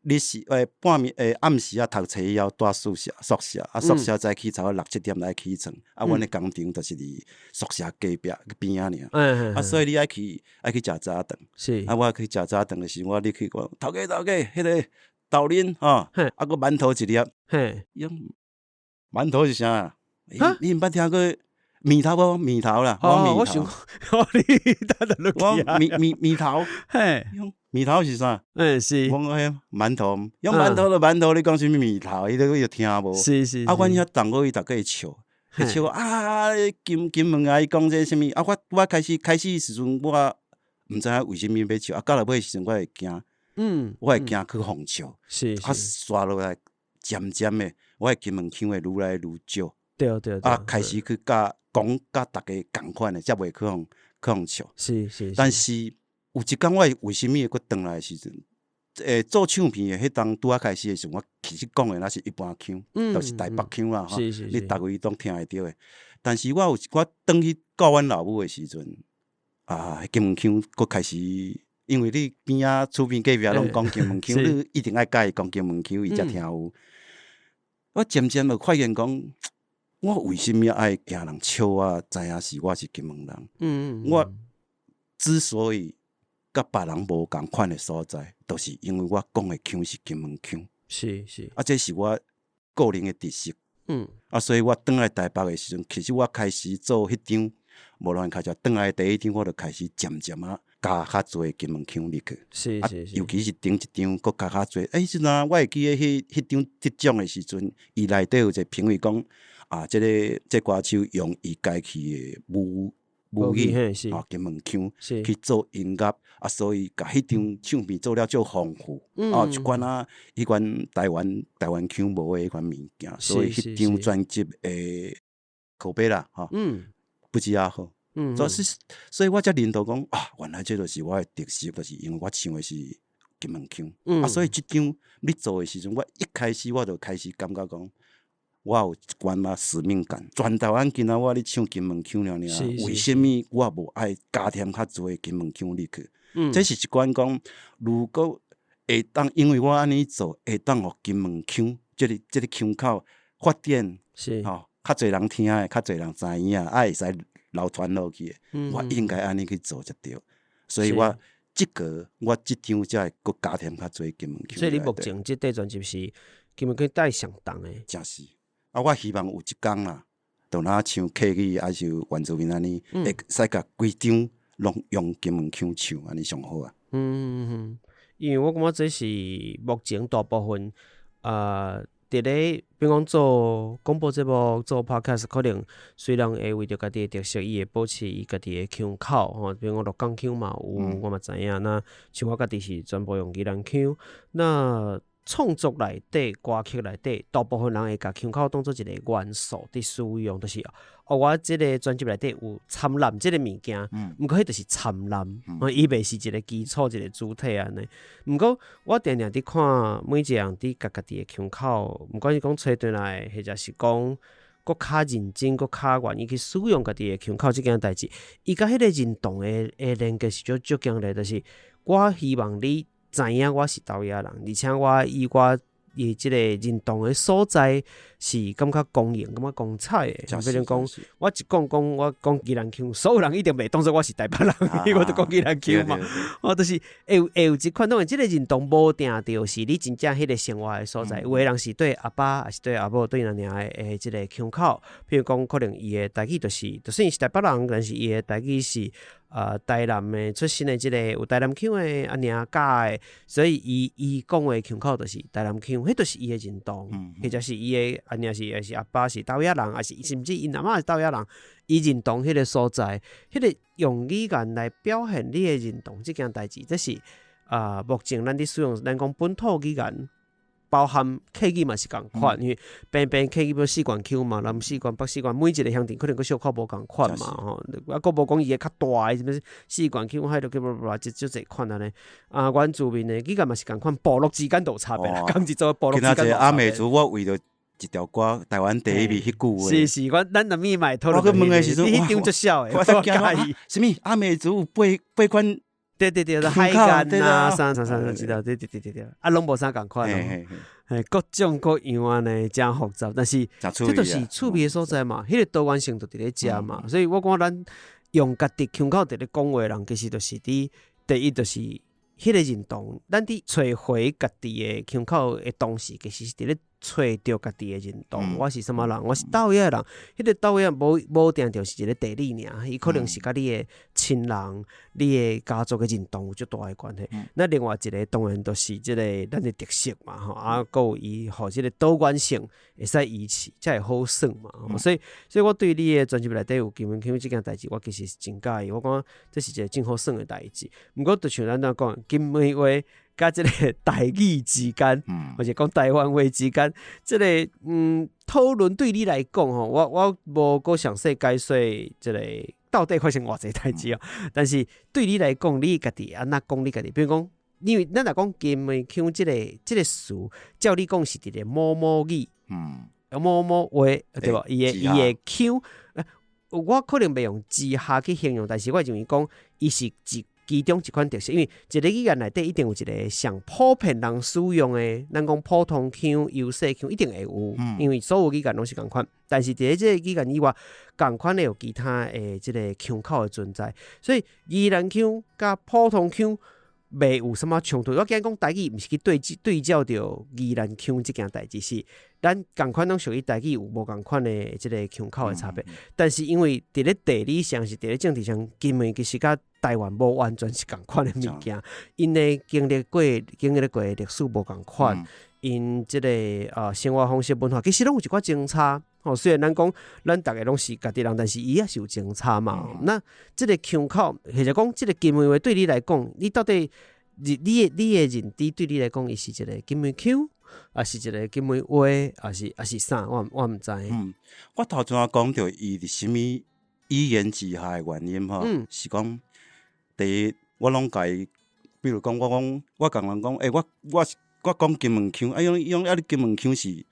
你是半暝暗時啊讀冊以後蹛宿舍宿舍，啊宿舍早起差不多六七點來起床，啊，阮的工廠就是佇宿舍隔壁邊仔爾，啊，所以你愛去食早頓，啊，我去食早頓的時，我入去講，頭家頭家，彼個豆奶吼，啊，閣饅頭一粒，伊講饅頭是啥？你毋捌聽過麵頭無？麵頭啦，我想，你等等我麵頭，麵頭是啥？我講彼饅頭，用饅頭就饅頭，你講啥物麵頭？伊都伊就聽無。啊，阮遐同學伊逐個會笑，會笑啊！金門啊，伊講這啥物？啊，我開始時陣，我毋知影為啥物欲笑，啊，到落尾時陣，我會驚，我會驚去予笑。啊，煞落來漸漸的，我的金門腔會愈來愈少。啊，開始去佮講佮逐家仝款的，才袂去予笑。但是有一工，我為啥物會閣轉來的時陣，做唱片的彼當拄仔開始的時陣，我其實講的若是一般腔，就是台北腔啦，吼，你逐位攏聽會著的。但是我有我轉去顧阮老母的時陣，啊，金門腔閣開始，因為你邊仔厝邊隔壁攏講金門腔，你一定愛佮伊講金門腔，伊才聽有。我漸漸就發現講，我為啥物愛驚人笑我知影是我是金門人？我之所以佮別人無仝款的所在，就是因為我講的腔是金門腔。啊，這是我個人的特色。啊，所以我轉來台北的時陣，其實我開始做彼張無亂開車，轉來第一張我就開始漸漸仔加較濟金門腔入去。啊，尤其是頂一張，閣加較濟。欸，彼陣啊，我會記得彼張得獎的時陣，伊內底有一個評委講，啊，這個歌手用伊家己的母語，啊，金門腔去做音樂，啊，所以共彼張唱片做了足豐富，啊，一款啊，彼款台灣腔無的彼款物件，所以彼張專輯的口碑啦，吼，不止也好，所以我才認同講啊，原來這就是我的特色，就是因為我唱的是金門腔，啊，所以這張咧做的時陣，我一開始我就開始感覺講，我有一寡仔使命感，全台灣今仔我咧唱金門腔爾爾，為啥物我無愛加添較濟金門腔入去？這是一款講，如果會當，因為我按呢做，會當予金門腔這個腔口發展，吼，較濟人聽的，較濟人知影，啊，會使流傳落去的，我應該按呢去做才對。所以我這個我這張才會閣加添較濟金門腔。所以你目前這塊專輯是金門腔帶上重的。誠是。啊，我希望有一工啦，就若像客語抑是原住民按呢，會使共規張攏用金門腔唱，按呢上好啊。因為我感覺這是目前大部分佇咧，比如講做廣播節目、做 podcast，可能雖然會為著家己的特色，伊會保持伊家己的腔口吼，比如講鹿港腔嘛有，我嘛知影。那像我家己是全部用宜蘭腔。那創作內底、歌曲內底，大部分人會共腔口當做一個元素佇使用，就是哦，我這個專輯內底有摻雜這個物件，毋過彼就是摻雜，伊袂是一個基礎、一個主體按呢。毋過我定定佇看每一個人佇共家己的腔口，毋管是講揣轉來，或者是講閣較認真、閣較願意去使用家己的腔口這件代誌，伊佮彼個認同的連結是足足強烈，就是我希望你知影我是佗位仔人，而且我以我伊這個認同的所在是感覺光榮、感覺光彩的。比如講，我一講講我講宜蘭腔，所有人一定袂當做我是台北人，因為我都講宜蘭腔嘛。我就是會有這款，當然這個認同無定著是你真正彼個生活的所在。有的人是對阿爸，抑是對阿母，對𪜶娘的這個腔口，譬如講可能伊的台語就是，就算伊是台北人，但是伊的台語是。台南的出身的這個有台南腔的阿娘教的，所以伊講話腔口就是台南腔，彼就是伊的認同，或者是伊的阿娘是抑是阿爸是佗位仔人，抑是甚至𪜶阿嬤是佗位仔人，伊認同彼個所在，彼個用語言來表現你的認同這件代誌，這是目前咱佇使用咱講本土語言，包含客語嘛是仝款，因為平平客語欲四縣腔嘛，南四縣、北四縣，每一個鄉鎮可能閣小可無仝款嘛，吼，啊，閣無講伊會較大的，啥物四縣腔，海都叫ブラブラ，就足濟款按呢。啊，原住民的語言嘛是仝款，部落之間都有差別啦，仝一組部落之間。今仔日阿美族，我為著一條歌，台灣第一味彼句話。是是，阮咱阿咪嘛會討論。我去問的時陣，你彼張足痟的，我驚意。啥物阿美族有八八款？對對對，海岸啊，啥啥啥，知道？對對對對對，啊，攏無啥仝款咯，嘿，各種各樣按呢，誠複雜，但是這就是趣味的所在嘛，彼個多元性就佇咧遮嘛，所以我感覺咱用家己腔口佇咧講話的人，其實就是佇第一就是彼個認同，咱佇揣回家己的腔口的同時，其實是佇咧揣著家己的認同。我是啥物人？我是佗位仔的人。彼個佗位仔無無定著是一個地理爾，伊可能是佮你的親人、你的家族的認同有足大的關係。那另外一個當然就是這個咱的特色嘛，吼啊，閣有伊予這個多元性會使維持，才會好耍嘛。所以，所以我對你的專輯內底有金門腔這件代誌，我其實是真佮意。我感覺這是一個真好耍的代誌。毋過，就像咱怎講，金門話佮這個台語之間，或者講台灣話之間，這個討論對你來講吼，我無閣詳細解說這個到底發生偌濟代誌哦。但是對你來講，你家己按怎講你家己？比如講，因為咱若講金門腔這個詞，照你講是佇咧某某語，某某話對無？伊的腔，我可能袂用之下去形容，但是我認為講伊是一其中一款特色，因為一個語言內底一定有一個上普遍人使用的，咱講普通腔、優勢腔一定會有，因為所有語言攏是仝款。但是佇咧這個語言以外，仝款的有其他的這個腔口的存在，所以宜蘭腔佮普通腔袂有啥物衝突。我今日講台語，毋是去對照著宜蘭腔這件代誌，是咱仝款攏屬於台語有無仝款的這個腔口的差別。但是因為佇咧地理上是佇咧政治上，金門其實佮台灣無完全是仝款的物件，𪜶的經歷過的歷史無仝款，𪜶這個生活方式文化其實攏有一寡相差。吼，雖然咱講咱逐个攏是家己人，但是伊也是有相差嘛。那這個腔口，或者講這個金門話對你來講，你到底你的認知對你來講，伊是一個金門腔，抑是一個金門話，抑是啥？我毋知。嗯，我頭先講著伊是啥物語言之下的原因吼，是講第一，我攏共伊，比如講，我講我共人講，欸，我講金門腔，啊，伊講啊，你金門腔是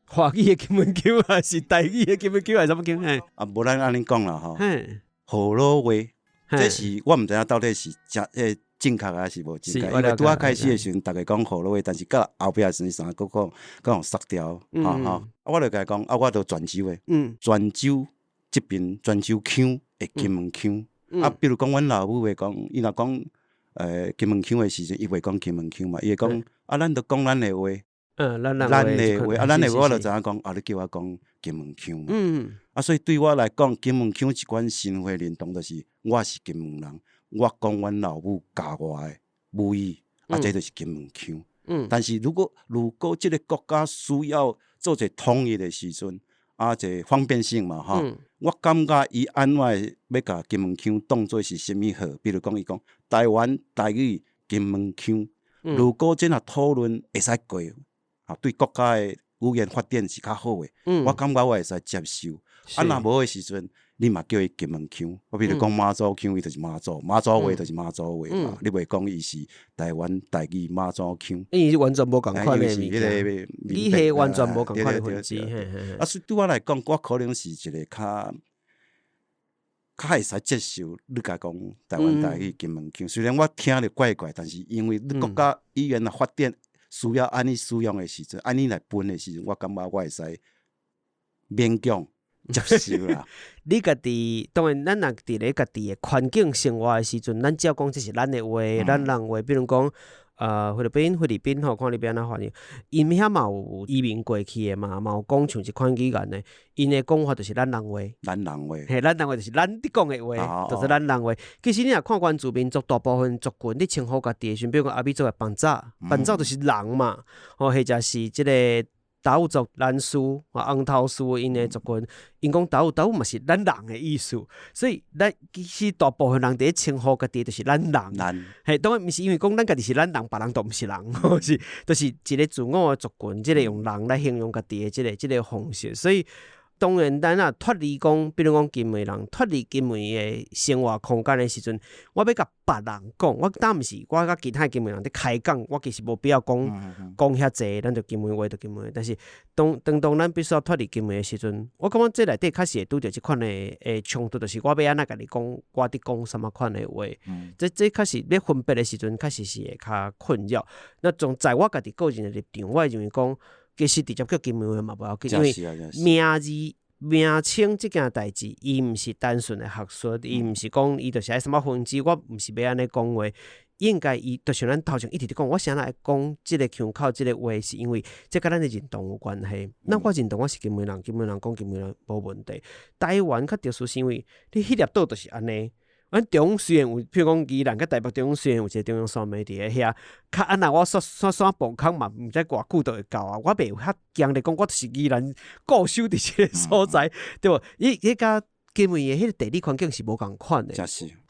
華語的金門腔，還是台語的金門腔，還是啥物腔？嘿，啊，無咱按呢講啦吼，河洛話，這是我毋知影到底是誠正確抑是無正確，因為拄仔開始的時陣，逐家講河洛話，但是到後壁時陣，啥閣講閣予殺掉，吼吼，啊，我就共伊講，啊，我著泉州的，泉州這邊泉州腔的金門腔，啊，比如講阮老母會講，伊若講金門腔的時陣，伊袂講金門腔嘛，伊會講，啊，咱著講咱的話。咱咱的話，啊，咱的話我就知影講，啊，你叫我講金門腔嘛。啊，所以對我來講，金門腔一款身份認同，就是我是金門人，我講阮老母教我的母語，啊，這就是金門腔。但是如果這個國家需要做一個統一的時陣，啊，這個方便性嘛，吼，我感覺伊按怎欲共金門腔當做是啥物號？比如講，伊講台灣台語金門腔，如果這若討論會使過，啊，對國家的語言發展是較好的，我感覺我會使接受。啊，若無的時陣，你嘛叫伊金門腔。我比如講馬祖腔，伊就是馬祖，馬祖話就是馬祖話嘛。你袂講伊是台灣台語馬祖腔，因為是完全無仝款的物件，語系完全無仝款的分支。啊，所以對我來講，我可能是一個較會使接受你共講台灣台語金門腔。雖然我聽著怪怪，但是因為你國家語言的發展需要按呢使用的時陣，按呢來分的時陣，我感覺我會使勉強接受啦。你家己當然，咱若佇咧家己的環境生活的時陣，咱只要講這是咱的話，咱人話，比如講，菲律賓、菲律賓吼，看你欲按怎翻譯，𪜶遐嘛有移民過去的嘛，嘛有講像這款語言的，𪜶的講法就是咱人話。咱人話。嘿，咱人話就是咱佇講的話，就是咱人話。其實你若看原住民族大部分族群，咧稱呼家己的時陣，比如講阿美族的班早，班早就是人嘛，吼，或者是這个達悟族蘭斯、紅頭斯𪜶的族群，𪜶講達悟，達悟嘛是咱人的意思，所以咱其實大部分人佇咧稱呼家己就是咱人。咱嘿，當然毋是因為講咱家己是咱人，別人都毋是人，是，就是一个自我的族群，這个用人來形容家己的這个方式，所以當然咱若脫離講，比如講金門人脫離金門的生活空間的時陣，我欲共別人講，我當毋是我佮其他金門人佇開講，我其實無必要講講遐濟，咱就金門話就金門話。但是當咱必須要脫離金門的時陣，我感覺這內底確實會拄著這款的衝突，就是我欲按怎共你講，我佇講啥物款的話，這確實欲分別的時陣，確實是會較困擾。那從在我家己個人的立場，我會認為講，其實直接叫金門話嘛無要緊，因為名字、名稱這件代誌，伊毋是單純的學術，伊毋是講伊就是愛啥物分支，我毋是欲按呢講話，應該伊就像咱頭前一直佇講，我啥來講這个腔口這个話，是因為這佮咱的認同有關係。那我認同我是金門人，金門人講金門人無問題。台灣較特殊，是因為你彼粒島就是按呢。阮中雖然有，譬如講宜蘭佮台北中雖然有一個中央山脈佇咧遐，較按若我煞煞煞步空嘛，毋知偌久就會到啊。我袂有遐強咧講，我就是宜蘭固守佇這个所在，對無？伊彼佮金門的彼個地理環境是無仝款的。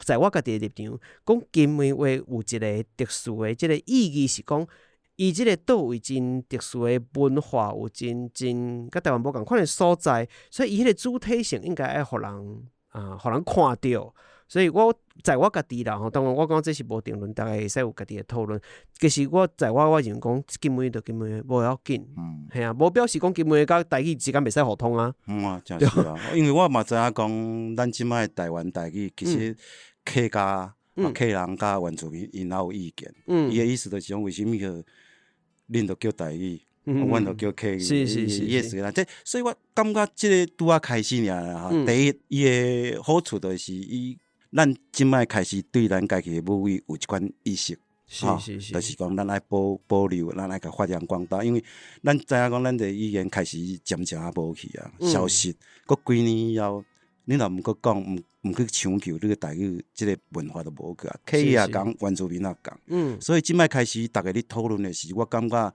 在我家己的立場，講金門話有一个特殊的這个意義，是講伊這个島位真特殊的文化，有真真佮台灣無仝款的所在，所以伊彼個主體性應該愛予人啊，予人看著。所以我在我家己啦吼，當然我感覺這是無定論，逐家會使有家己的討論。其實我在我認為講，金門就金門無要緊，嘿啊，無表示講金門佮台語之間袂使互通啊。嗯啊，誠是啊，因為我嘛知影講，咱這擺台灣台語其實客家、客人佮原住民𪜶也有意見。伊的意思就是講，為啥物叫恁著叫台語，阮著叫客語？伊的意思啦。這所以我感覺這个拄仔開始爾啦吼。第一，伊的好處就是伊。咱這擺開始對咱家己的母語有這款意識，吼，就是講咱愛保留，咱愛共發揚光大，因為咱知影講咱的語言開始漸漸仔無去啊，消失。閣幾年以後，你若毋閣講，毋去搶救，你的台語這个文化就無去啊。客語也仝，原住民也仝。所以這擺開始，逐家咧討論的時，我感覺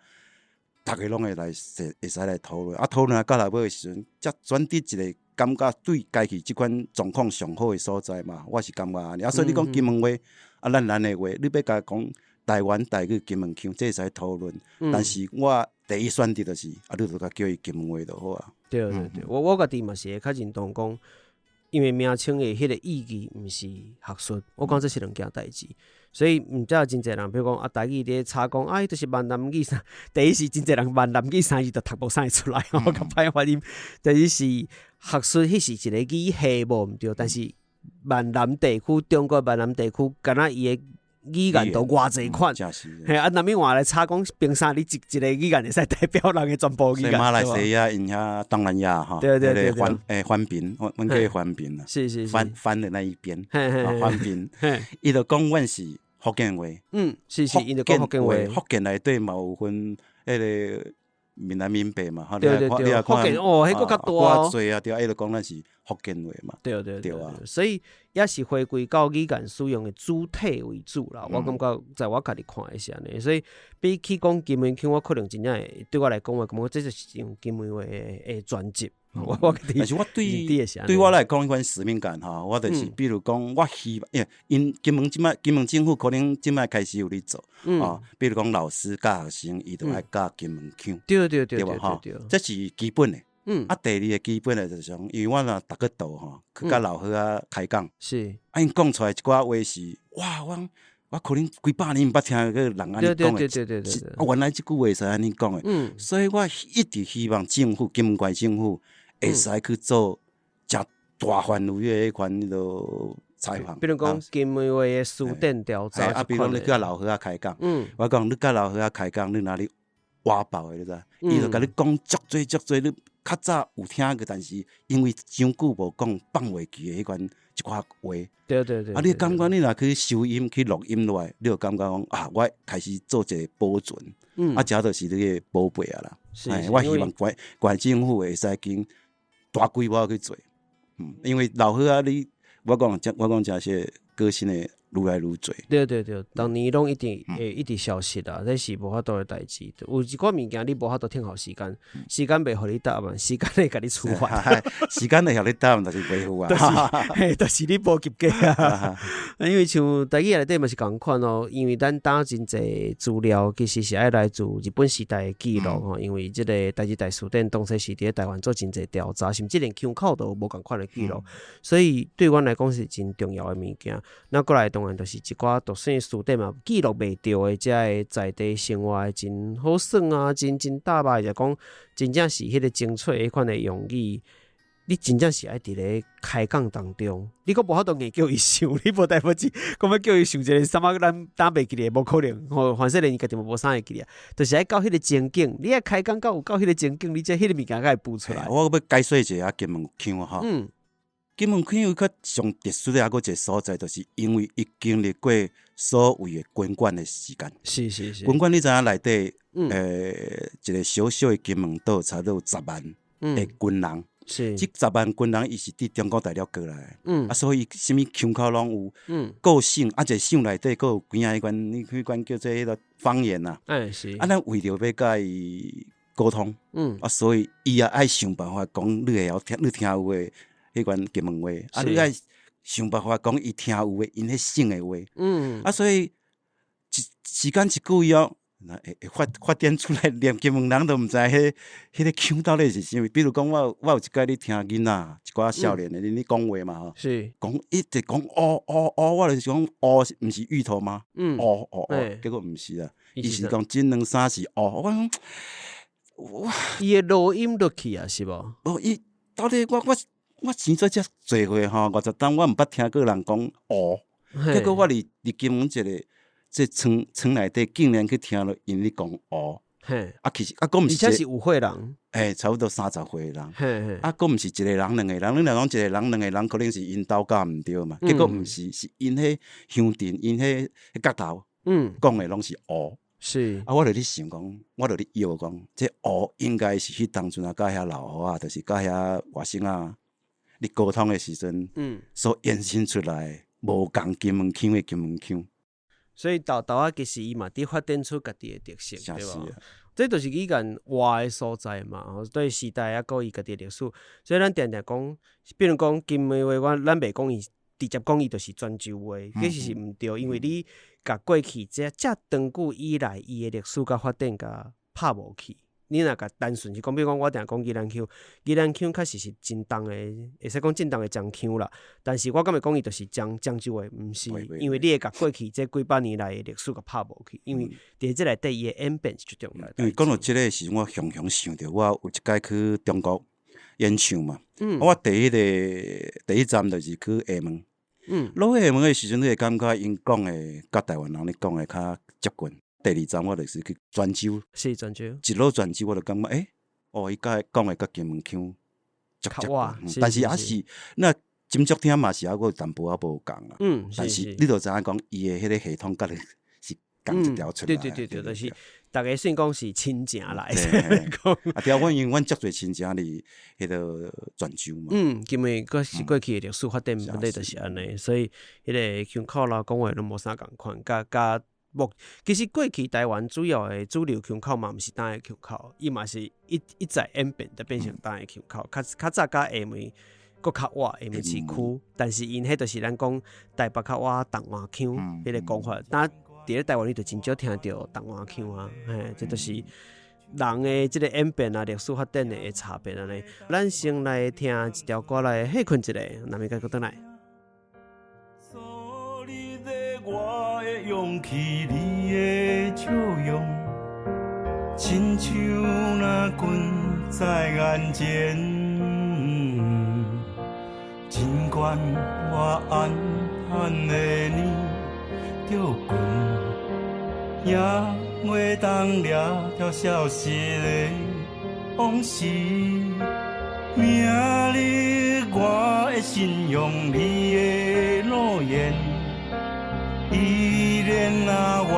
逐家攏會來會使來討論。啊，討論啊到落尾的時陣，才轉佇一个感覺對家己這款狀況上好的所在嘛，我是感覺按呢。啊，所以你講金門話，啊，咱的話，你欲共講台灣台語金門腔，這會使討論。但是我第一選擇就是，啊，你就共叫伊金門話就好啊。對對對，我家己嘛是會較認同講，因為名稱的彼個意義毋是學術，我感覺這是兩件代誌。所以毋才有真濟人，比如講啊，台語佇咧查講，啊，彼就是閩南語啥。第一是真濟人閩南語三字就讀無啥會出來，吼，較歹發音。第二是學術，彼是一個語系無毋對，但是閩南地區，中國閩南地區，敢若伊的語言都偌濟款，嘿啊，若欲換來查講，憑啥你一個語言會使代表人的全部語言？馬來西亞𪜶遐東南亞吼，彼个番檳，阮叫伊番檳啊，番番的那一邊，番檳，伊就講阮是福建話，是是，𪜶就講福建話，福建內底嘛有分彼个閩南閩北嘛，對對對，福建哦，彼閣較大哦，濟啊，對啊，伊就講咱是福建話嘛，對對對啊，所以也是回歸到語言使用的主體為主啦。我感覺在我家己看的是按呢，所以比起講金門腔，我可能真正會對我來講，我感覺這就是用金門話的專輯。我但是我對對我來講，彼款使命感吼，我就是比如講，我希望，因為𪜶金門這擺金門政府可能這擺開始有咧做，哦，比如講老師教學生，伊就愛教金門腔，對對對對無吼，這是基本的。啊，第二个基本的就是講，因為我若逐个島吼，去佮老伙仔開講，啊，𪜶講出來一寡話是，哇，我可能幾百年毋捌聽過人按呢講的，啊，原來這句話會使按呢講的，所以我一直希望政府金門縣政府會使去做誠大範圍的彼款彼落採訪，比如講金門話的辭典調查，啊，比如講你佮老伙仔開講，我講你佮老伙仔開講，你若咧挖寶的，你知？伊就共你講足濟足濟，你較早有聽過，但是因為傷久無講，放袂記的彼款。一寡話。啊，你感覺你若去收音去錄音落來，你就感覺講啊，我開始做一個保存，啊，這就是你的寶貝啊啦。我希望縣縣政府會使經大規模去做，因為老歲仔你我講這些個性的愈來愈濟。對對對，逐年攏一定會一直消失啦，這是無法度的代誌。有一寡物件你無法度聽候時間，時間袂予你答案，時間會共你處罰。時間會予你答案，但是袂赴啊。嘿，就是你無及格啊。因為像台語內底嘛是仝款哦，因為咱擔真濟資料，其實是愛來自日本時代的記錄吼。因為這個台日大辭典當初是佇咧台灣做真濟調查，甚至連腔口都無仝款的記錄，所以對阮來講是真重要的物件。那過來當然就是一寡讀書辭典嘛，記錄袂著的這个在地生活的真好耍啊，真真搭吧，就講真正是彼個精粹彼款的用語，你真正是愛佇咧開講當中，你閣無法度硬叫伊想，你無代無誌，講欲叫伊想一个啥物咱擔袂記咧，無可能吼。反正連伊家己嘛無啥會記咧，就是愛到彼個情景，你愛開講到有到彼個情景，你才彼個物件才會浮出來。我欲解說一下金門腔吼。金門腔有較上特殊的抑閣一個所在，就是因為伊經歷過所謂的軍管的時間。軍管你知影內底，一個小小的金門島，差不多有10萬的軍人。這10萬軍人，伊是佇中國大陸過來的。啊，所以啥物腔口攏有。個省啊，一個省內底閣有幾仔款，彼款叫做彼個方言啊。啊，咱為著欲共伊溝通。啊，所以伊也愛想辦法講你會曉聽，你聽有的。彼款金門話，啊，你愛想辦法講伊聽有的，𪜶彼省的話。啊，所以一時間一久以後，會發展出來，連金門人都毋知彼個腔到底是啥物。比如講，我有一擺咧聽囡仔，一寡少年的咧講話嘛吼，講一直講烏烏烏，我就是講烏毋是芋頭嗎？烏烏烏，結果毋是啊，伊是講這兩三是烏。我講，哇，伊的濁音落去啊，是無？無，伊到底我生做遮濟歲吼，50冬我毋捌聽過人講烏，結果我佇金門一个這村村內底，竟然去聽著𪜶咧講烏。啊，其實啊，閣毋是，而且是有歲人，欸，差不多30歲的人。啊，閣毋是一個人兩個人，你若講一個人兩個人，可能是𪜶兜教毋對嘛。結果毋是，是𪜶彼鄉鎮，𪜶彼角頭，講的攏是烏。啊，我就咧想講，我就咧臆講，這烏應該是彼當陣啊，佮遐老烏仔，就是佮遐外省仔咧溝通的時陣，所延伸出來無仝金門腔的金門腔。所以沓沓仔其實伊嘛佇發展出家己的特色，對無？這就是語言活的所在嘛，吼，對時代啊，閣伊家己的歷史。所以咱定定講，比如講金門話，我咱袂講伊直接講伊就是泉州話，其實是毋對，因為你共過去這遮長久以來伊的歷史佮發展共拍無去。你若共單純是講，比如講我定講宜蘭腔，宜蘭腔確實是真重的，會使講真重的漳腔啦。但是我敢會講伊就是漳州話，毋是，因為你會共過去這幾百年來的歷史共拍無去，因為佇這內底伊的演變是最重要的。因為講到這个時陣，我常常想著，我有一擺去中國演唱嘛，我第一站就是去廈門。落廈門的時陣，你會感覺𪜶講的佮台灣人咧講的較接近。第二站我就是去泉州，是泉州。一落泉州我就感覺，欸，哦，伊佮講的佮金門腔足接近，但是猶是那斟酌聽嘛是猶閣有淡薄仔無仝啦。但是你就知影講伊的彼個系統佮你是仝一條出來。對對對對，就是逐家算講是親情來。啊對啊，阮因為阮足濟親情佇彼个泉州嘛。嗯，因為閣是過去的歷史發展本來就是按呢，所以彼个腔口啦講話攏無啥仝款，佮佮。無，其實過去台灣主要的主流腔口嘛，毋是東的腔口，伊嘛是一再演變，才變成東的腔口。較較早佮廈門閣較倚廈門市區，但是𪜶彼就是咱講台北較倚台灣腔彼个講法。但佇咧台灣你就真少聽著台灣腔啊，嘿，這就是人的這個演變啊，歷史發展的差別按呢。咱先來聽一條歌來歇睏一下，咱明仔閣轉來。我的勇氣，你的笑容，親像若近在眼前。儘管我暗暗的黏著睏，也袂當掠掉消失的往事。明日我會的信用，你的诺言，依然啊远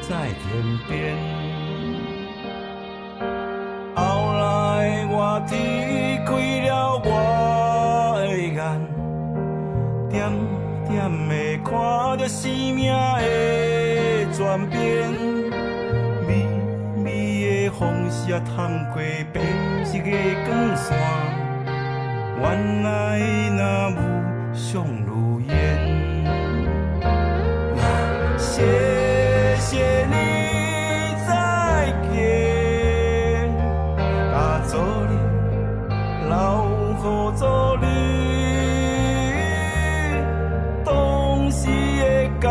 在天边。后来我踢开了我的眼，点点的看著生命的转变，微微的风雪探过白色的光线，原来若无相如愿。谢谢你再见，甲昨日留予昨日，当时的甘，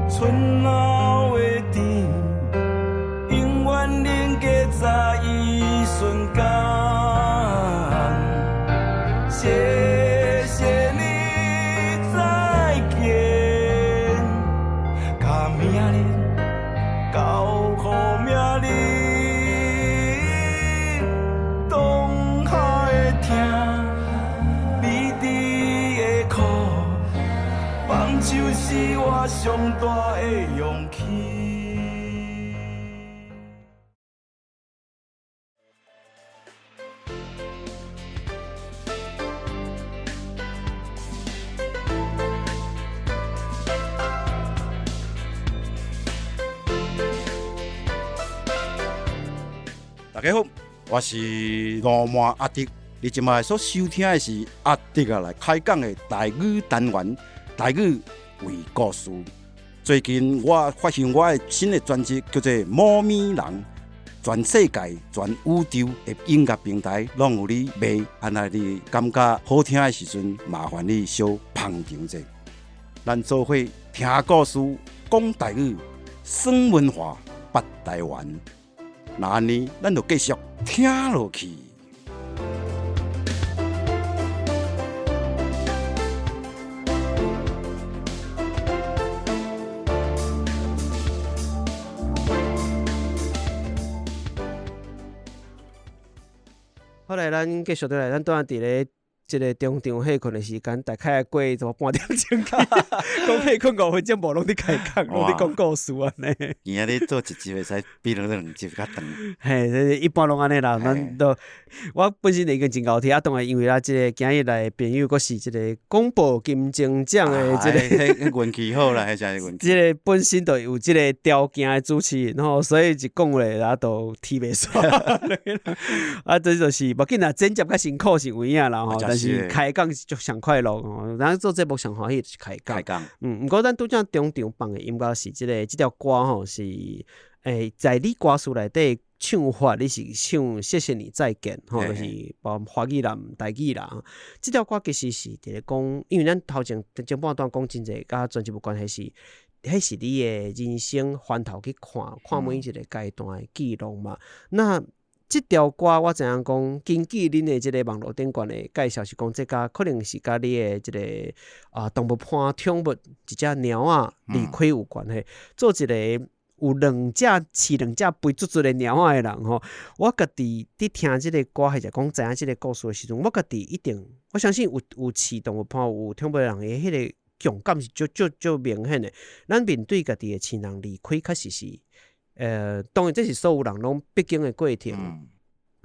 醇厚的甜，永远凝结在一瞬间。谢谢你再见，共明日交予明日，当下的疼，美甜的苦，放手是我上大的勇气。大家好，我是罗曼阿迪。你这摆所收听的是阿迪仔来开讲的台语单元，台语为故事。最近我发行我的新的专辑，叫做《猫咪人》，全世界、全宇宙的音乐平台拢有咧卖。啊，若你感觉好听的时阵，麻烦你小捧场者。咱做伙听故事，讲台语，耍文化，捌台湾。那按呢，咱就继续听落去。好来，咱继续落来，咱拄仔伫咧這个中場歇睏的時間，大概過怎半點鐘去，講歇睏5分鐘，無攏佇開講，攏佇講故事按呢。今仔日做一集會使比兩集較長。嘿，這一般攏按呢啦，咱都我本身已經真𠢕聽，啊，當然因為咱這个今日來的朋友，閣是這个廣播金鐘獎的這个運氣好啦，彼才是運氣。這个本身就有這个條件的主持人吼，所以一講話啊都提袂煞。啊，這就是無緊啦，剪接較辛苦是有影啦吼。但是開講是足上快樂哦，咱做節目上歡喜就是開講。開講。毋過咱拄才中場放的音樂是這个，這條歌吼是，在你歌詞內底唱法，你是唱謝謝你再見吼，就是包括華語啦、台語啦。這條歌其實是佇咧講，因為咱頭前前半段講真濟，佮專輯有關係是，彼是你的人生翻頭去看，看每一個階段的記錄嘛。那這條歌我知影講，根據恁的這个網路頂懸的介紹是講，這佮可能是佮你的這个啊動物伴寵物一隻貓仔離開有關係。做一个有兩隻飼兩隻肥嘟嘟的貓仔的人吼，我家己佇聽這个歌或者講知影這个故事的時陣，我家己一定，我相信有飼動物伴有寵物的人的彼个共感是足足足明顯的。咱面對家己的親人離開，確實是。當然這是所有人攏必經的過程，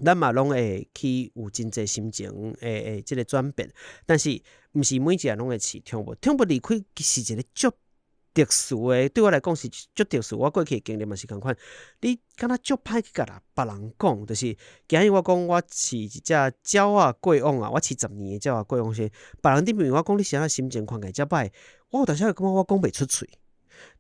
咱嘛攏會去有真濟心情的這个轉變，但是毋是每一個人攏會飼寵物，寵物離開是一個足特殊的，對我來講是足特殊。我過去的經歷嘛是仝款，你敢若足歹去共別人講，就是今日我講我飼一隻鳥仔過往啊，我飼10年的鳥仔過往時，別人佇問我講你是按怎心情看起來遮歹，我有當時會感覺我講袂出喙。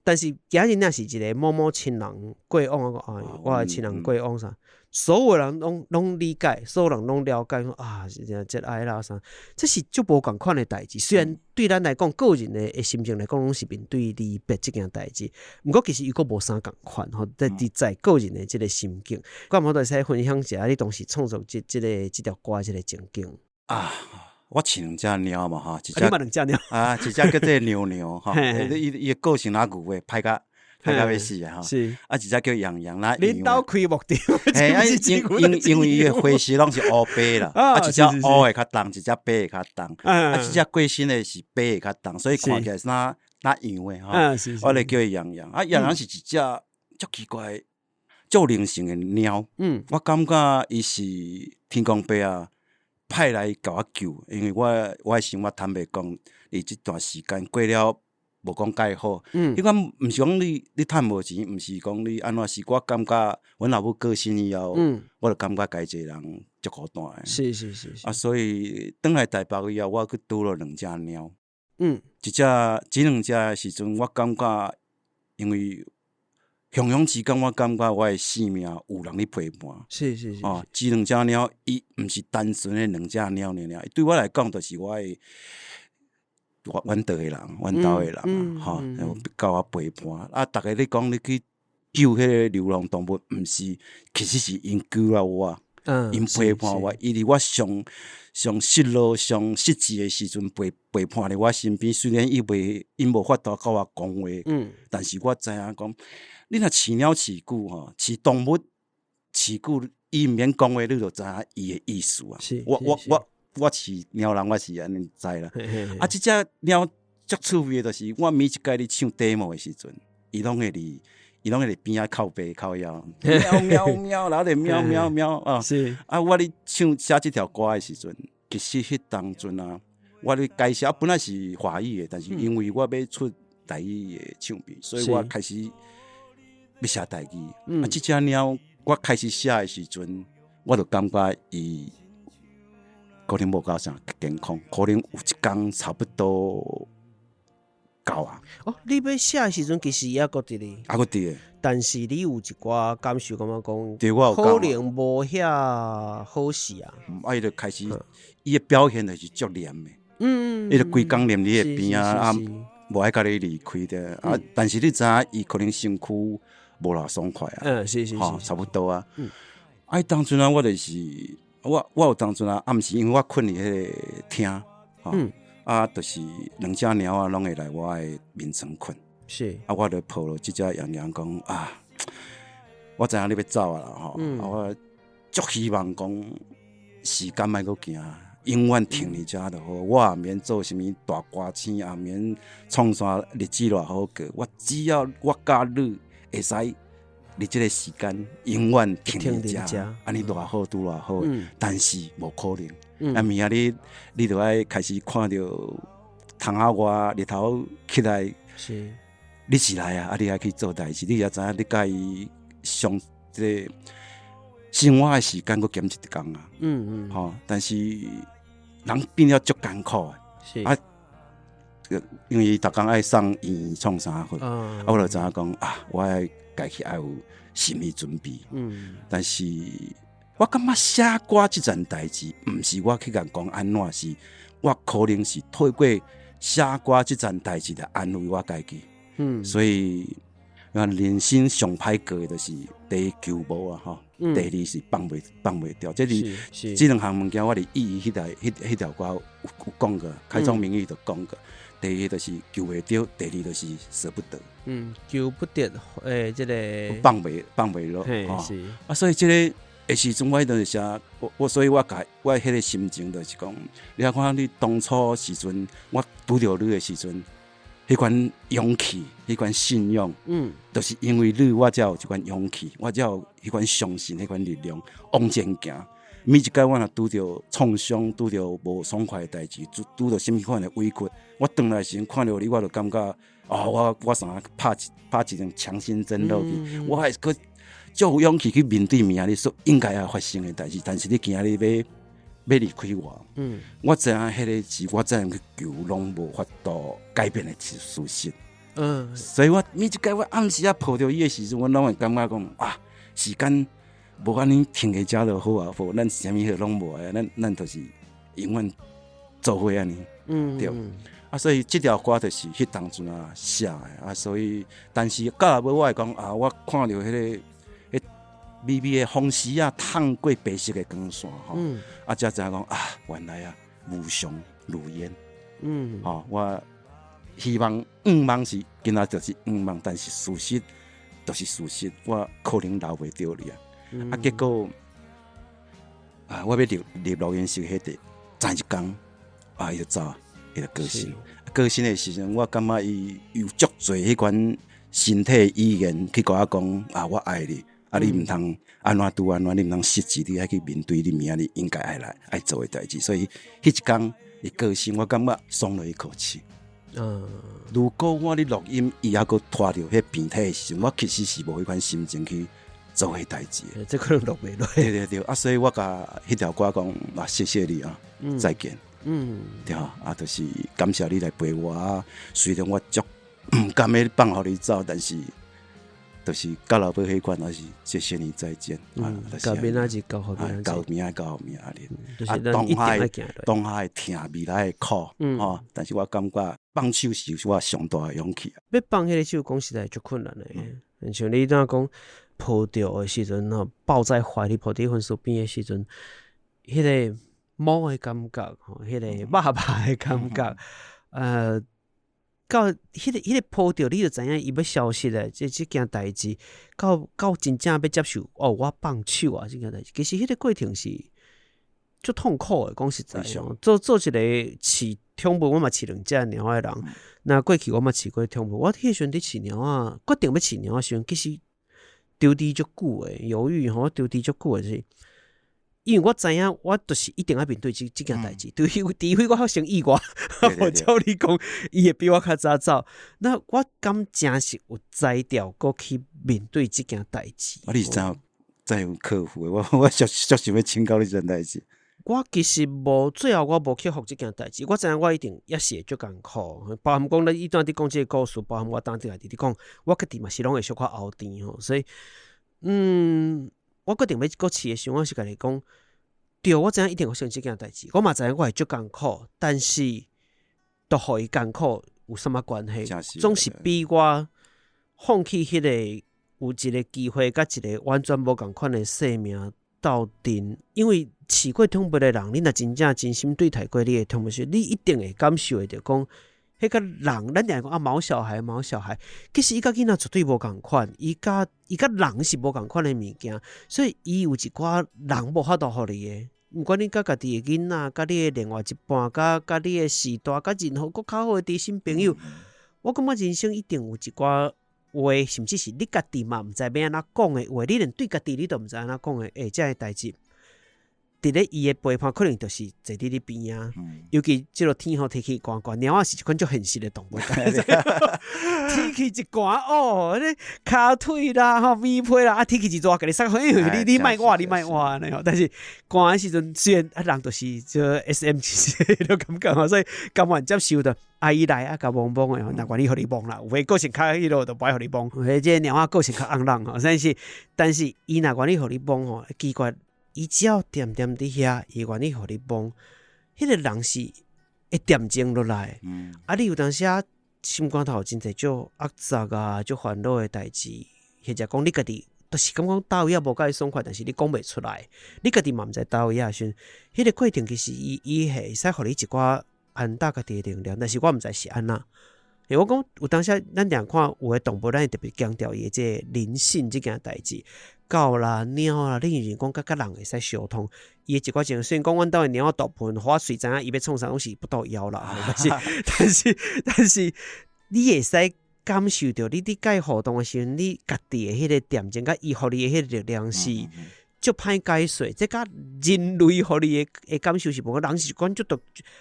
但是今日若是一个某某親人過往，我講啊，我的親人過往啥，所有人攏理解，所有人攏了解，講啊，是真節哀啦啥，這是足無仝款的代誌。雖然對咱來講，個人的心情來講，攏是面對離別這件代誌，毋過其實伊閣無啥仝款吼，在個人的這个心境，我嘛會使分享一下你當時創作這條歌的這个情景啊。我飼兩隻貓嘛吼，一隻，啊，一隻叫做妞妞吼，伊伊的個性若牛的，歹甲歹甲欲死啊吼。啊，一隻叫洋洋啦。恁兜開牧場？嘿，啊，因為伊的花色攏是烏白啦，啊，一隻烏的較重，一隻白的較重，啊，這隻過身的是白的較重，所以看起來若若洋的吼。我咧叫伊洋洋，啊，洋洋是一隻足奇怪、足靈性的貓。我感覺伊是天公伯啊派來共我救，因為我的生活坦白講，佇這段時間過了無講蓋好。彼款毋是講你趁無錢，毋是講你按怎，是我感覺阮老母過身以後，我就感覺家己一個人足孤單的。啊，所以轉來台北以後，我閣拄著兩隻貓。一隻這兩隻的時陣，我感覺因為雄雄之間，我感覺我的生命有人咧陪伴。哦，這兩隻貓，伊毋是單純的兩隻貓爾爾，對我來講，就是我的阮兜的人，阮兜的人啊，吼，佮我陪伴。啊，逐家咧講你去救彼个流浪動物，毋是，其實是𪜶救了我，𪜶陪伴我，伊佇我上上失落、上失志的時陣陪伴佇我身邊。雖然伊袂，𪜶無法度佮我講話，但是我知影講，你若飼貓飼久吼，飼動物飼久，伊毋免講話，你就知影伊的意思啊。我飼貓人，我是按呢知啦。啊，這隻貓足趣味的，就是我每一擺咧唱 demo 的時陣，伊攏會佇邊仔哭爸哭枵，喵喵喵，然後咧喵喵喵啊。啊，我咧唱寫這條歌的時陣，其實彼當陣啊，我咧改寫本來是華語的，但是因為我欲出台語的唱片，所以我開始欲寫台語。啊，這隻貓我開始寫的時陣，我就感覺伊可能無夠啥健康，可能有一工差不多到啊。哦，你欲寫的時陣，其實伊猶閣佇咧，猶閣佇咧。但是你有一寡感受，感覺講，對，我有可能無遐好勢啊。啊，伊就開始，伊的表現就是足黏的。伊就規工黏佇你的邊仔啊，無愛共你離開的啊。但是你知影，伊可能身軀無偌爽快啊。吼，差不多啊。啊，當陣啊，我就是我有當陣啊，暗時因為我睏佇彼个廳，吼，啊，就是兩隻貓仔攏會來我的眠床睏。啊，我就抱著這隻洋洋講啊，我知影你欲走啊啦吼，啊，我足希望講時間莫閣行，永遠停佇遮就好。我也免做啥物大歌星，也免創啥日子偌好過。我只要我佮你會使佇這个時間永遠停佇遮，按呢偌好拄偌好。但是無可能。啊，明仔日你就愛開始看著窗仔外日頭起來。你是來啊，啊！你愛去做代誌，你也知影你佮伊上這个生活的時間閣減一工啊。吼，但是人變了足艱苦的。啊，因為逐工愛送醫院創啥貨，啊，我就知影講啊，我愛家己愛有心理準備。但是我感覺寫歌這件代誌，毋是我去共講按怎，是我可能是透過寫歌這件代誌來安慰我家己。所以，人生上歹過的就是第一求無啊，吼，第二是放袂掉。這是這兩項物件，我佇意義彼條歌有講過，開宗明義就講過。第一就是求袂著，第二就是捨不得。求不得，這个放袂落。啊，所以這个的時陣，我就是寫我，所以我共我彼个心情就是講，你看你當初時陣，我拄著你的時陣，彼款勇氣，彼款信仰，就是因為你，我才有這款勇氣，我才有彼款相信，彼款力量往前行。每一擺我若拄著創傷，拄著無爽快的代誌，拄著啥物款的委屈，我轉來時陣看著你，我就感覺，哦，我啥拍一針強心針落去，我還閣足有勇氣去面對明仔日所應該愛發生的代誌。但是你今仔日欲離開我，我知影彼个是我怎樣去求，攏無法度改變的事實。所以我每一擺我暗時仔抱著伊的時陣，我攏會感覺講啊，時間無按呢停佇遮就好啊，無咱啥物貨攏無愛，咱就是永遠做伙按呢。對。啊，所以這條歌就是彼當陣啊寫的啊，所以但是到後尾我會講啊，我看著彼个微微的風絲仔透過白色的光線吼，啊，才知影講啊，原來啊，無常如煙。吼，我希望願望是今仔就是願望，但是事實就是事實，我可能留袂著你啊。啊，結果啊，我欲入入錄音室彼個前一工啊，伊就走，伊就過身。過身的時陣，我感覺伊有足濟彼款身體語言去共我講啊，我愛你，啊，你毋通按怎拄按怎，你毋通失志，你愛去面對你明仔日應該愛來愛做的代誌。所以彼一工伊過身，我感覺鬆了一口氣。如果我咧錄音，伊猶閣拖著彼病體的時陣，我其實是無彼款心情去做彼代誌的。這可能錄袂落。對對對，啊，所以我共彼條歌講啊，謝謝你啊，再見。對啊，啊，就是感謝你來陪我啊。雖然我足毋甘欲放予你走，但是就是到老尾彼款，還是謝謝你再見。啊，交明仔日，交予明仔日，交明仔交明仔日。啊，當下當下會疼，未來會苦，吼。但是我感覺放手是我上大的勇氣。欲放彼个手，講實在足困難的。像你拄仔講抱著的時陣吼，抱在懷裡，抱佇分屍邊的時陣，彼个摸的感覺，吼，彼个肉肉的感覺，到彼个抱著，你就知影伊欲消失咧，這件代誌，到真正欲接受，哦，我放手啊，這件代誌，其實彼個過程是足痛苦的。講實在，做做一個飼寵物，我嘛飼兩隻貓仔的人，那過去我嘛飼過寵物，我彼時陣佇飼貓仔，決定欲飼貓仔時陣，其實躊豫足久的，猶豫吼，躊豫足久的，就是因為我知影，我就是一定愛面對這件代誌，除非我發生意外，無照理講，伊會比我較早走。那我敢誠是有才調，閣去面對這件代誌。啊，你是怎怎樣克服的？我足足想欲請教你這件代誌。我其實無，最後我無克服這件代誌。我知影我一定猶是會足艱苦。包含講你伊段佇講這個故事，包含我當佇內佇講，我家己嘛是攏會小可喉甜吼。所以，我決定欲閣飼的時陣，我是共家己講，對，我知影一定會發生這件代誌，我嘛知影我會足艱苦，但是都予伊艱苦有啥物關係？總是比我放棄彼個有一個機會，佮一個完全無仝款的生命鬥陣。因為飼過寵物的人，你若真正真心對待過你的寵物時，你一定會感受會著講，彼個人，咱定講啊，毛小孩，毛小孩，其實伊佮囡仔絕對無仝款，伊佮人是無仝款的物件，所以伊有一寡人無法度予你的。毋管你佮家己的囡仔，佮你的另外一半，佮你的序大，佮任何閣較好的知心朋友，我感覺人生一定有一寡話，甚至是你家己嘛毋知欲按怎講的話，你連對家己你都毋知按怎講的，欸，這个代誌。佇咧伊的陪伴，可能就是坐佇你邊仔，尤其這個天吼天氣寒寒，貓仔是一款足現實的動物。天氣一寒哦，你跤腿啦，吼棉被啦，啊天氣一熱，共你捒你你莫倚，你莫倚按呢吼。但是寒的時陣，雖然啊人就是這 SM 其實彼種感覺吼，所以甘願接受的。啊伊來啊，共摸摸的吼，若願意予你摸啦，有的個性較彼落就無愛予你摸，或者這個貓仔個性較尪人吼，但是伊若願意予你摸吼，奇怪。伊只要恬恬佇遐，伊願意予你摸，彼個人是會恬靜落來。啊，你有當時啊，心肝頭有真濟足壓雜啊，足煩惱的代誌，或者講你家己，就是感覺佗位仔無佮意爽快，但是你講袂出來，你家己嘛毋知佗位仔的時陣，彼個過程其實伊伊會使予你一寡安搭家己的能量，但是我毋知是按怎。欸，我講有當時咱定看有的動物，咱會特別強調伊的這個靈性這件代誌。狗啦、貓啦，你認為講佮人會使相通？伊的一寡情，雖然講阮兜的貓仔大部分，我隨知影伊欲創啥攏是不倒枵啦，但是，你會使感受著，你佇佮伊互動的時陣，你家己的彼個恬靜，佮伊予你的彼個力量是足歹解說。這佮人類予你的感受是無仝，人是一款足獨，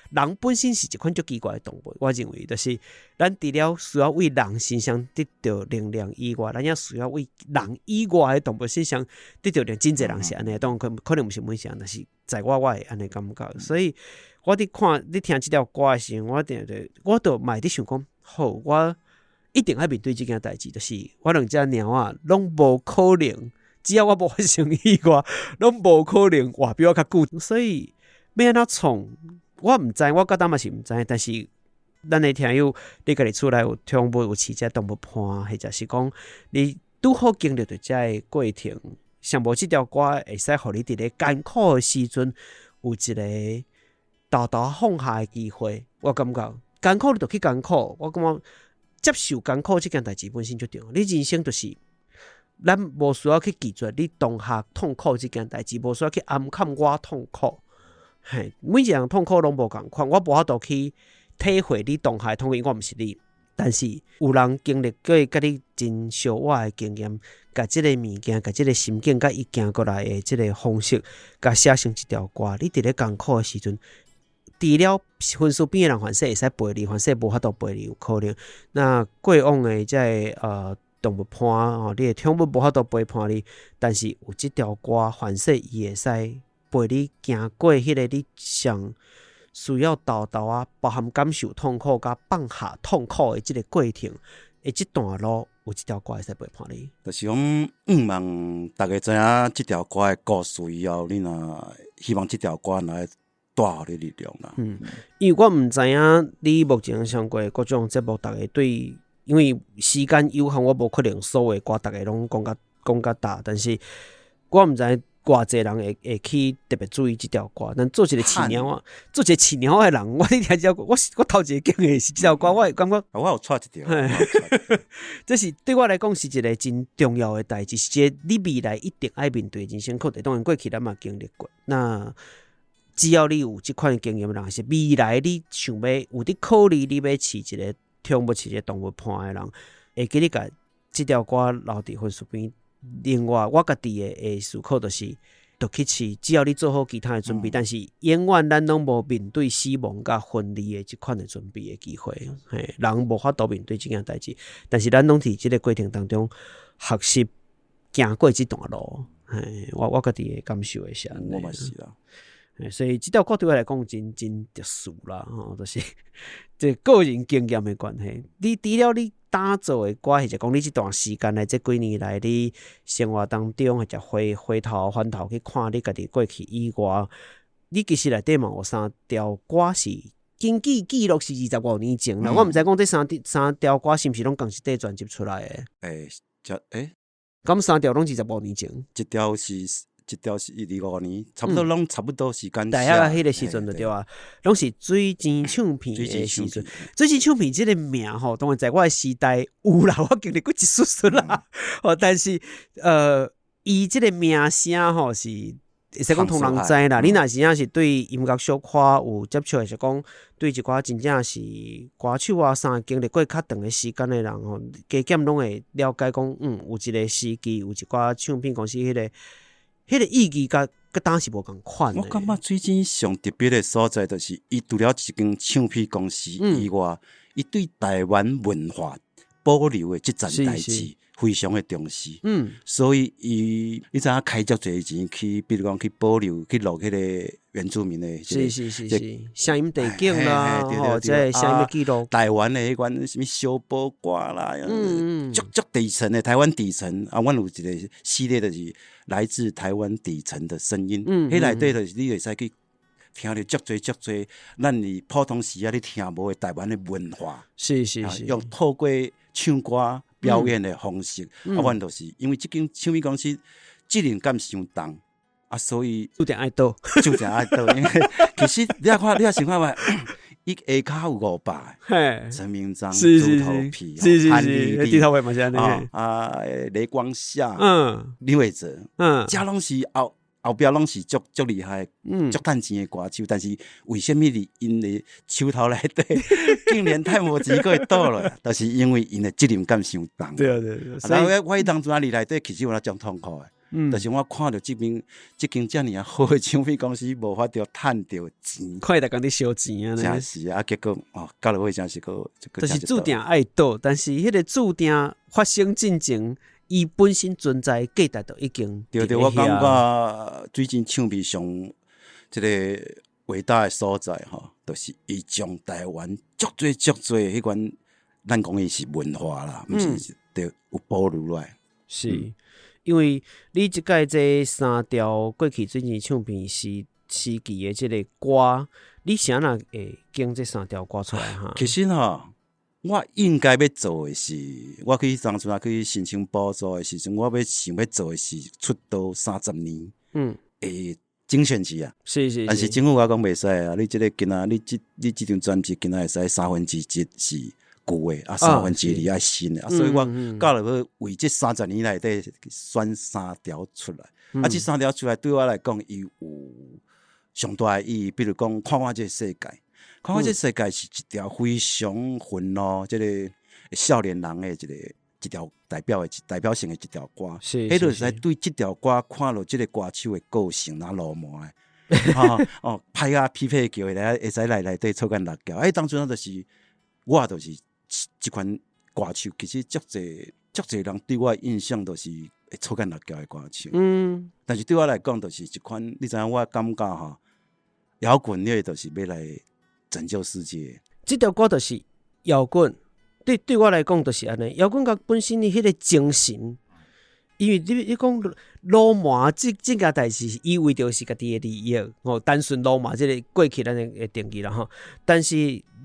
人本身是一款足奇怪的動物。我認為就是咱除了需要為人身上得著能量以外，咱也需要為人以外的動物身上得著能量。真濟人是按呢，當然可能毋是每一個人，但是在我會按呢感覺。所以我佇看你聽這條歌的時陣，我定定我都嘛會佇想講，好，我一定愛面對這件代誌，就是我兩隻貓仔攏無可能。只要我無發生意外，攏無可能活比我較久。所以欲按怎創，我毋知，我到今嘛是毋知。但是咱的聽友，你家己厝內有寵物，有飼這動物伴，或者是講你拄好經歷著這个過程，上無這條歌會使予你佇咧艱苦的時陣有一個沓沓放下的機會。我感覺艱苦你就去艱苦，我感覺接受艱苦這件代誌本身就重要。你人生就是，咱無需要去拒絕你當下痛苦這件代誌，無需要去掩藏我痛苦。嘿，每一項痛苦攏無仝款，我無法度去體會你當下的痛苦，因為我毋是你。但是有人經歷過佮你真相倚的經驗，共這個物件，共這個心境，佮伊行過來的這個方式，共寫成一條歌。你佇咧艱苦的時陣，除了分屍邊的人凡勢會使陪你，凡勢無法度陪你有可能。那過往的這個動物伴吼，你的寵物無法度陪伴你，但是有這條歌，凡勢伊會使陪你行過彼個你上需要沓沓仔，包含感受痛苦佮放下痛苦的這個過程的這段路，有這條歌會使陪伴你。就是講，向望大家知影這條歌的故事以後，你若希望這條歌來帶予你力量啦。嗯，因為我毋知影你目前上過各種節目，逐家對，因為時間有限，我無可能所有的歌逐家攏講甲講甲焦，但是我毋知偌濟人會去特別注意這條歌。但做一個飼貓仔，做一個飼貓仔的人，我咧聽這條歌，我頭一個揀的是這條歌，我會感覺我有掣一條，這是對我來講是一個真重要的代誌，是一個你未來一定愛面對的人生課題。當然過去咱嘛經歷過，那只要你有這款經驗的人，是未來你想欲有佇考慮你欲飼一個寵物、飼一個動物伴的人，會記你共這條歌留佇分屍邊。另外，我家己的思考就是，就去飼，只要你做好其他的準備，但是永遠咱攏無面對死亡佮分離的這款的準備的機會。嘿，人無法度面對這件代誌，但是咱攏佇這個過程當中學習行過這段路。嘿，我家己的感受會是按呢。我嘛是啦。所以這條歌對我來講真真特殊啦，吼，就是這個人經驗的關係。你除了你打造的歌，或者講你這段時間來這幾年來，你生活當中或者回回頭翻頭去看你家己過去以外，你其實內底嘛有三條歌是根據記錄是25年前啦。我毋知講這三條歌是毋是攏仝一塊專輯出來的？欸，這欸，敢三條攏25年前？一條是25年，差不多攏差不多時間。大約彼個時陣就對啊，攏是水晶唱片的時陣。水晶唱片這個名吼，當然在我的時代有啦，我經歷過一絲絲啦。哦，但是伊這個名聲吼是會使講通人知啦。你若是真是對音樂小可有接觸，還是講對一寡真正是歌手啊啥經歷過較長的時間的人吼，加減攏會了解講，有一個時期有一寡唱片公司彼個意義佮當時無仝款。我感覺水晶上特別的所在，就是伊除了一間唱片公司以外，伊對台灣文化保留的這層代誌非常的重視。所以伊你知影開足濟錢去，比如講去保留去錄彼個原住民的，是是是是，聲音地景啦，吼，這個聲音的記錄。台灣的彼款啥物小寶歌啦，足足底層的台灣底層啊，阮有一個系列就是來自台灣底層的聲音，彼內底就是你會使去聽著足濟足濟，咱佇普通時仔你聽無的台灣的文化，用透過唱歌表演的方式，啊，阮就是因為這間唱片公司責任感傷重，啊，所以注定愛倒，注定愛倒。因為其實你也看，你也想看覓，伊下跤有500，陳明章、豬頭皮、韓麗麗、豬頭皮嘛是按呢，啊，雷光夏、李偉哲，這攏是後後壁攏是足足厲害、足趁錢的歌手，但是為啥物佇𪜶的手頭內底竟然趁無錢閣會倒落？就是因為𪜶的責任感傷重。對啊對對。所以我彼當陣佇內底，其實我足痛苦的。就是我看著這間遮爾仔好的唱片公司無法度趁著錢，看伊逐工佇燒錢按呢。真是啊，結果哦，到落尾真是閣，就是注定愛倒，但是彼個注定發生進前，伊本身存在價值就已經。對對，我感覺水晶唱片上這個偉大的所在吼，就是伊將台灣足濟足濟彼款，咱講伊是文化啦，毋是對有保留落來。是。因為你這擺這三條過去水晶唱片時時期的這個歌，你是按怎會揀這三條歌出來哈？其實吼，我應該欲做的是，我去當初去申請補助的時陣，我欲想欲做的是出道30年，的精選集啊。但是政府我講袂使啊，你這個今仔你這張專輯今仔會使1/3是舊的，啊2/3愛新的，啊所以我到落尾為這30年內底選三條出來，啊這三條出來對我來講，伊有上大的意義，比如講看我這個世界，看我這個世界是一條非常憤怒，這個少年人的一條代表性的一條歌，彼就是對這條歌看著這個歌手的個性若魯蠻的，哦，歹甲匹配叫的，會使來內底草間六橋，欸，當陣就是我就是這款歌手，其實足濟足濟人對我的印象都是會草間六橋的歌手，但是對我來講，就是一款，你知影我感覺吼，搖滾樂就是欲來拯救世界。這條歌就是搖滾。對我來講，就是按呢。搖滾樂本身的彼個精神，因為你講魯蠻這件代誌，伊為著是家己的利益，吼，單純魯蠻這個過去咱的定義啦吼。但是，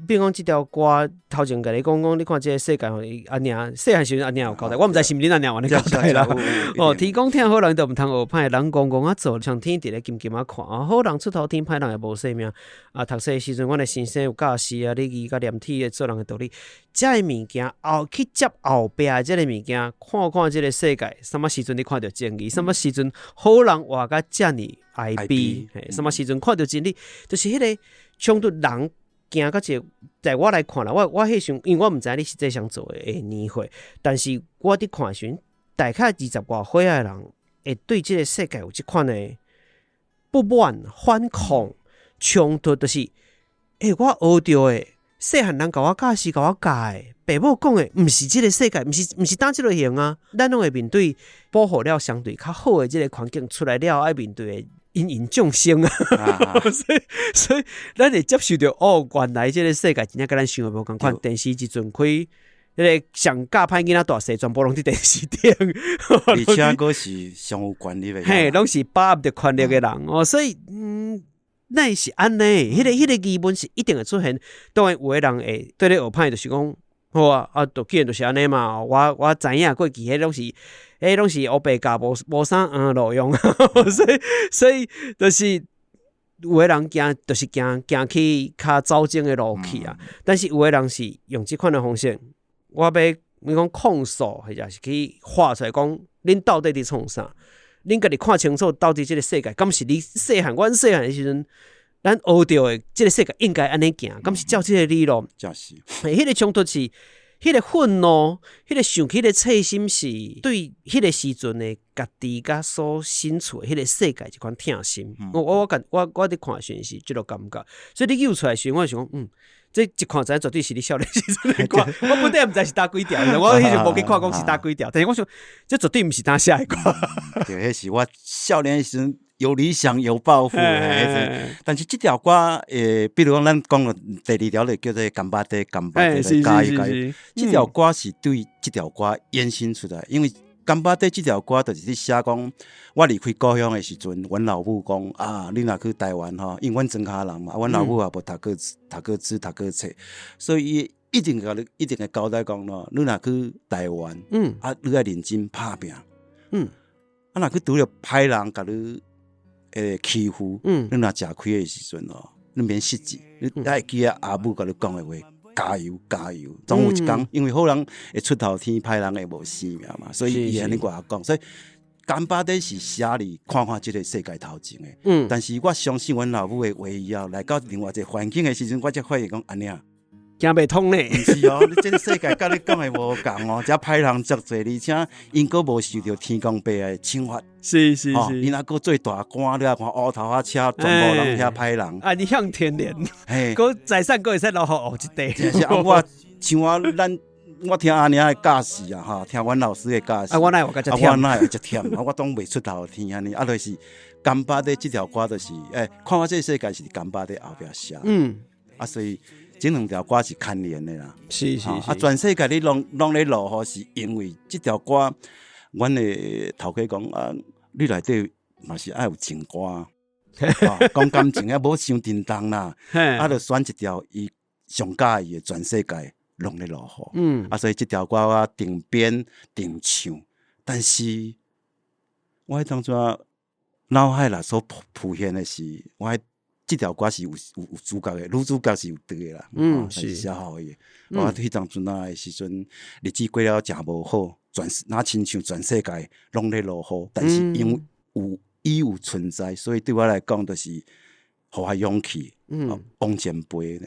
比如講這條歌頭前共你講講，你看這個世界吼，阿娘細漢時陣阿娘有交代，我毋知是毋是恁阿娘有按呢交代啦。哦，天公疼好人就毋通學歹，人戇戇仔做，像天佇咧金金仔看。好人出頭天，歹人會無性命。啊，讀冊的時陣，阮的先生有教示啊，禮儀佮廉恥的做人的道理。這个物件後去接後壁的這个物件，看看這个世界，啥物時陣你看著正義，啥物時陣好人活甲遮爾哀悲，啥物時陣看著真理，就是彼个衝突人。行到這個，在我來看啦，我彼時，因為我毋知影你實際上做的年歲，但是我佇看的時陣，大概20外歲仔的人，會對這個世界有這款的不滿、反抗、衝突，就是，我學著的，細漢人共我教示、共我教的，爸母講的，毋是這個世界，毋是當這類型啊。咱攏會面對保護了相對較好的這個環境出來了，愛面對的芸芸眾生啊，所以咱會接受著哦，原來這個世界真正佮咱想的無仝款。電視一陣開，彼個上教歹囡仔大細，全部攏佇電視頂，而且閣是上有權力的，嘿，攏是把握著權力的人哦。所以，那是按呢，彼個疑問是一定會出現。當然，有的人會對你學歹，就是講，好啊，啊，就既然就是按呢嘛，我知影過去，彼攏是烏白教，無啥路用，所以就是有的人行，就是行行去較走正的路去啊。但是有的人是用這款的方式，我欲你講控訴，或者是去畫出來講，恁到底佇創啥？恁家己看清楚，到底這個世界敢是你細漢，阮細漢的時陣，咱學著的這個世界應該按呢行，敢是照這個理路？就是。彼個衝突是，彼個憤怒，彼個想起，彼個切心是對彼個時陣的家己佮所身處的彼個世界一款疼心。我佇看的時陣是這個感覺，所以你揪出來時，我就想講，這一看知影絕對是你少年時陣的歌。我本底毋知是佗幾條，我彼陣無去看講是佗幾條，但是我想，這絕對毋是當寫的歌。對，彼是我少年時陣有理想有抱負的，但是這條歌，比如講咱講的第二條就叫做干巴爹，干巴爹加油加油。這條歌是對這條歌延伸出來，因為干巴爹這條歌就是咧寫講，我離開故鄉的時陣，阮老母講啊，你若去台灣吼，因為阮莊跤人嘛，阮老母也無讀過書讀過冊，所以伊一定共你一定會交代講咯，你若去台灣，啊，你愛認真拍拚，啊，若去拄著歹人共你欺負，你若食虧的時陣哦，你免失志，你愛記得阿母共你講的話，加油加油！總有一工，因為好人會出頭天，歹人會無性命嘛，所以伊按呢共我講，所以干巴爹是寫佇看看這個世界頭前的，但是我相信阮老母的話以後，來到另外一個環境的時陣，我才發現講按呢啊。行袂通呢？毋是哦，你這個世界佮你講的無仝哦，遮歹人足濟，而且𪜶閣無受著天公伯的懲罰。𪜶若閣做大官，你來看烏頭仔車，全部攏遐歹人。啊，你向天蓮，閣財產閣會使留予後一代。是啊，我像我咱，我聽阿娘的教示啊，吼，聽阮老師的教示。啊，我哪會活遮忝？我哪會遮忝？啊，我總袂出頭天按呢，啊，就是干巴爹這條歌就是，看我這個世界是干巴爹後壁寫。啊，所以。這兩條歌是牽連的啦，啊，全世界你攏咧落雨，是因為這條歌，阮的頭家講啊，你內底嘛是愛有情歌，講感情啊，無傷沉重啦，啊，就選一條伊上佮意的，全世界攏咧落雨，啊，所以這條歌我定編定唱，但是我彼當陣腦海內所浮現的是，我這條歌是有主角的，女主角是有佇的啦，是寫予伊的。我彼當陣仔的時陣，日子過了誠無好，若親像全世界攏咧落雨，但是因為有伊有存在，所以對我來講，就是予我勇氣，往前飛，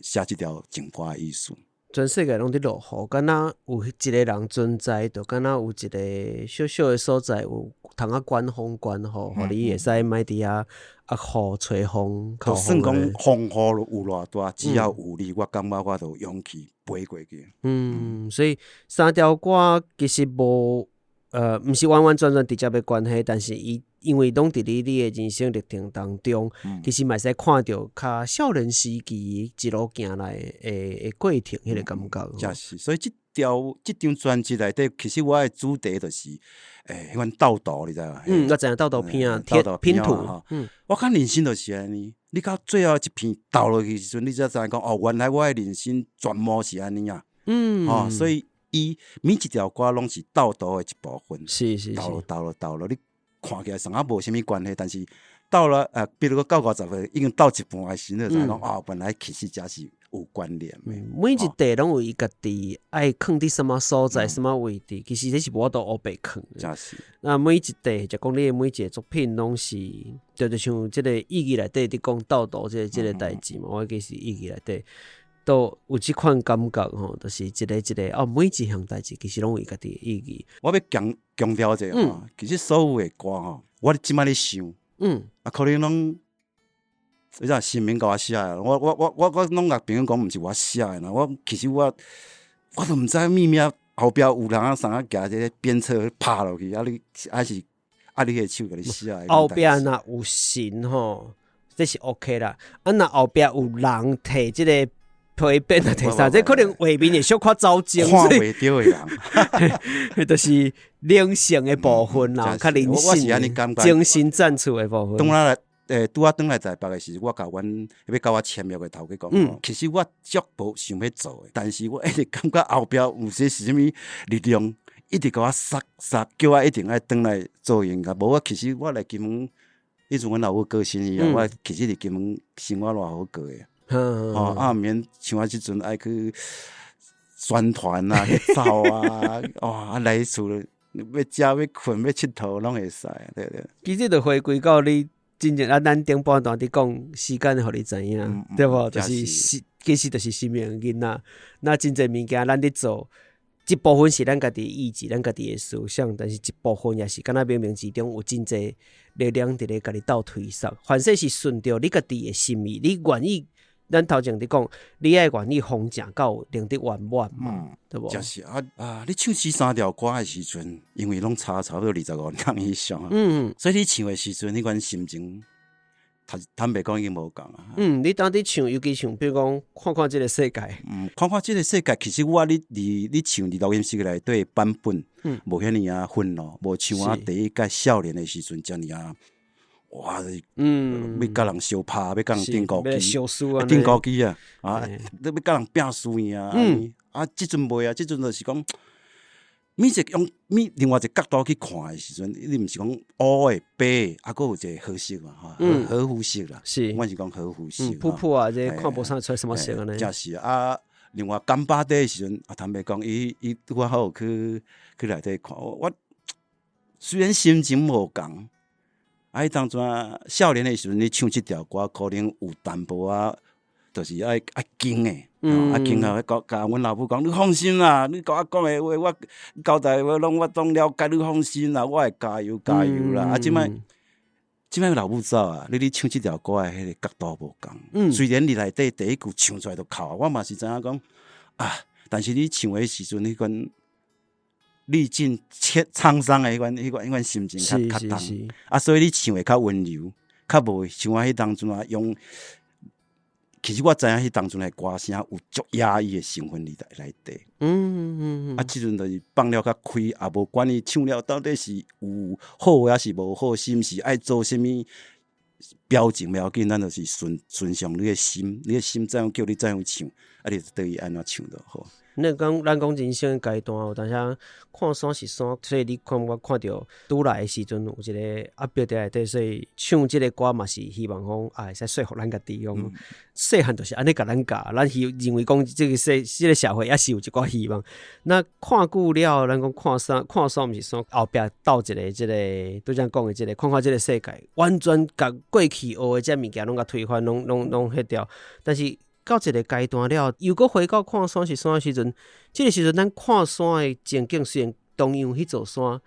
寫這條情歌的意思。全世界攏佇落雨，敢若有一個人存在，就敢若有一個小小的所在，有通仔關風關雨，予你會使莫佇遐壓雨吹風。就算講風雨有偌大，只要有你，我感覺我就有勇氣飛過去。嗯，所以三條歌其實無，毋是完完全全直接的關係，但是伊因為攏佇你的人生歷程當中，其實嘛會使看著較少年時期一路行來的過程，彼個感覺。正是，所以這張專輯內底，其實我的主題就是，彼款鬥圖，你知無？嗯，我知影鬥圖片啊，拼圖。嗯，我看人生就是按呢，你到最後一片鬥落去時陣，你才知影講，哦，原來我的人生全部是按呢啊。哦，所以伊每一條歌攏是鬥圖的一部分。鬥落鬥落鬥落，你看起來上仔無啥物關係，但是到了比如講到50歲，已經鬥一半的時陣，就知影講哦，原來其實這是有關聯的。每一塊攏有伊家己愛囥佇啥物所在、啥物位置，其實這是無法度烏白囥。正是。那每一塊，就講你的每一個作品，攏是，就像這個意義內底佇講鬥圖這個代誌嘛，我記是意義內底都有這款感覺吼，就是一個一個哦，每一項代誌其實攏有伊家己的意義。我欲強強調一下吼，其實所有的歌吼，我這擺咧想，啊，可能攏，你知神明共我寫的，我攏共朋友講，毋是我寫的啦，我其實我都毋知物物後壁有人啊，啥啊，舉這個鞭策拍落去，啊你還是啊你的手共你寫的。後壁若有神吼，這是 OK 啦。啊，若後壁有人提這個皮鞭啊，提啥，這可能畫面會小可走鐘，看袂著的人，就是靈性的部分啦，較靈性、精神戰處的部分。當咱來，拄仔轉來台北的時，我共阮欲共我簽約的頭家講，其實我足無想欲做的，但是我一直感覺後壁有些是啥物力量，一直共我捒捒，叫我一定愛轉來做音樂。無我其實我來金門，彼陣阮老母過身以後，我其實佇金門生活偌好過的。吼啊，毋免像我這陣愛去宣傳啊，去走啊，哇，來厝欲食欲睏欲𨑨迌攏會使，對對。其實就回歸到你真正啊，咱頂半段佇講時間予你知影，對無？就是其實就是生命囡仔。那真濟物件咱佇做，一部分是咱家己的意志，咱家己的思想，但是一部分也是敢若冥冥之中有真濟力量佇咧共你鬥推捒。凡勢是順著你家己的心意，你願意。咱頭前佇講，你愛願意風正到能得圓滿嘛，對無？就是啊啊！你唱這三條歌的時陣，因為攏差差不多25年以上啊，所以你唱的時陣，彼款心情，坦白講已經無仝啊。嗯，你當佇唱，尤其像比如講，看看這個世界。嗯，看看這個世界，其實我你佇你唱佇錄音室內底版本，無遐爾仔憤怒，無像我第一擺少年的時陣遮爾仔。哇！欲共人相拍，欲共人釘孤枝，釘孤枝啊！啊，欲共人拼輸贏啊！啊，這陣袂啊，這陣就是講，每一個用每另外一個角度去看的時陣，你毋是講烏的白的，啊，閣有一個褐色嘛，吼，荷膚色啦。阮是講荷膚色。噗噗啊，這看無啥出什麼色按呢。正是啊，另外干巴底的時陣，啊，坦白講，伊伊拄仔好去去內底看，我雖然心情無仝。啊！彼當陣少年的時陣，你唱這條歌，可能有淡薄仔，就是愛愛緊的，啊緊啊！共阮老母講，你放心啦，你共我講的話，我交代的話攏我攏了解，你放心啦，我會加油加油啦！啊，這擺這擺老母走啊，你咧唱這條歌的彼個角度無仝。雖然你內底第一句唱出來就哭，我嘛是知影講啊，但是你唱的時陣，彼款。歷盡千滄桑的彼款、彼款、彼款心情較較重，啊，所以你唱會較溫柔，較無像我彼當陣啊用。其實我知影彼當陣的歌聲有足壓抑的成分佇內底。啊，這陣就是放了較開，也無管伊唱了到底是有好抑是無好，是毋是愛做啥物表情，無要緊，咱就是順順從你的心，你的心怎樣叫你怎樣唱，啊，你就對伊按怎唱就好。那講咱講人生階段，有當時看山是山，所以你看我看著拄來的時陣有一個壓迫佇內底，所以唱這个歌嘛是希望講啊會使說服咱家己講，細漢就是按呢共咱教，咱希認為講這个社這个社會抑是有一寡希望。那看久了，咱講看山看山毋是山，後壁鬥一个這个拄才講的這个，看看這个世界，完全共過去學的這物件攏共推翻，攏攏攏彼掉，但是到一个階段了，又閣回到看山是山的時陣，這个時陣咱看山的情景雖然同樣彼座山，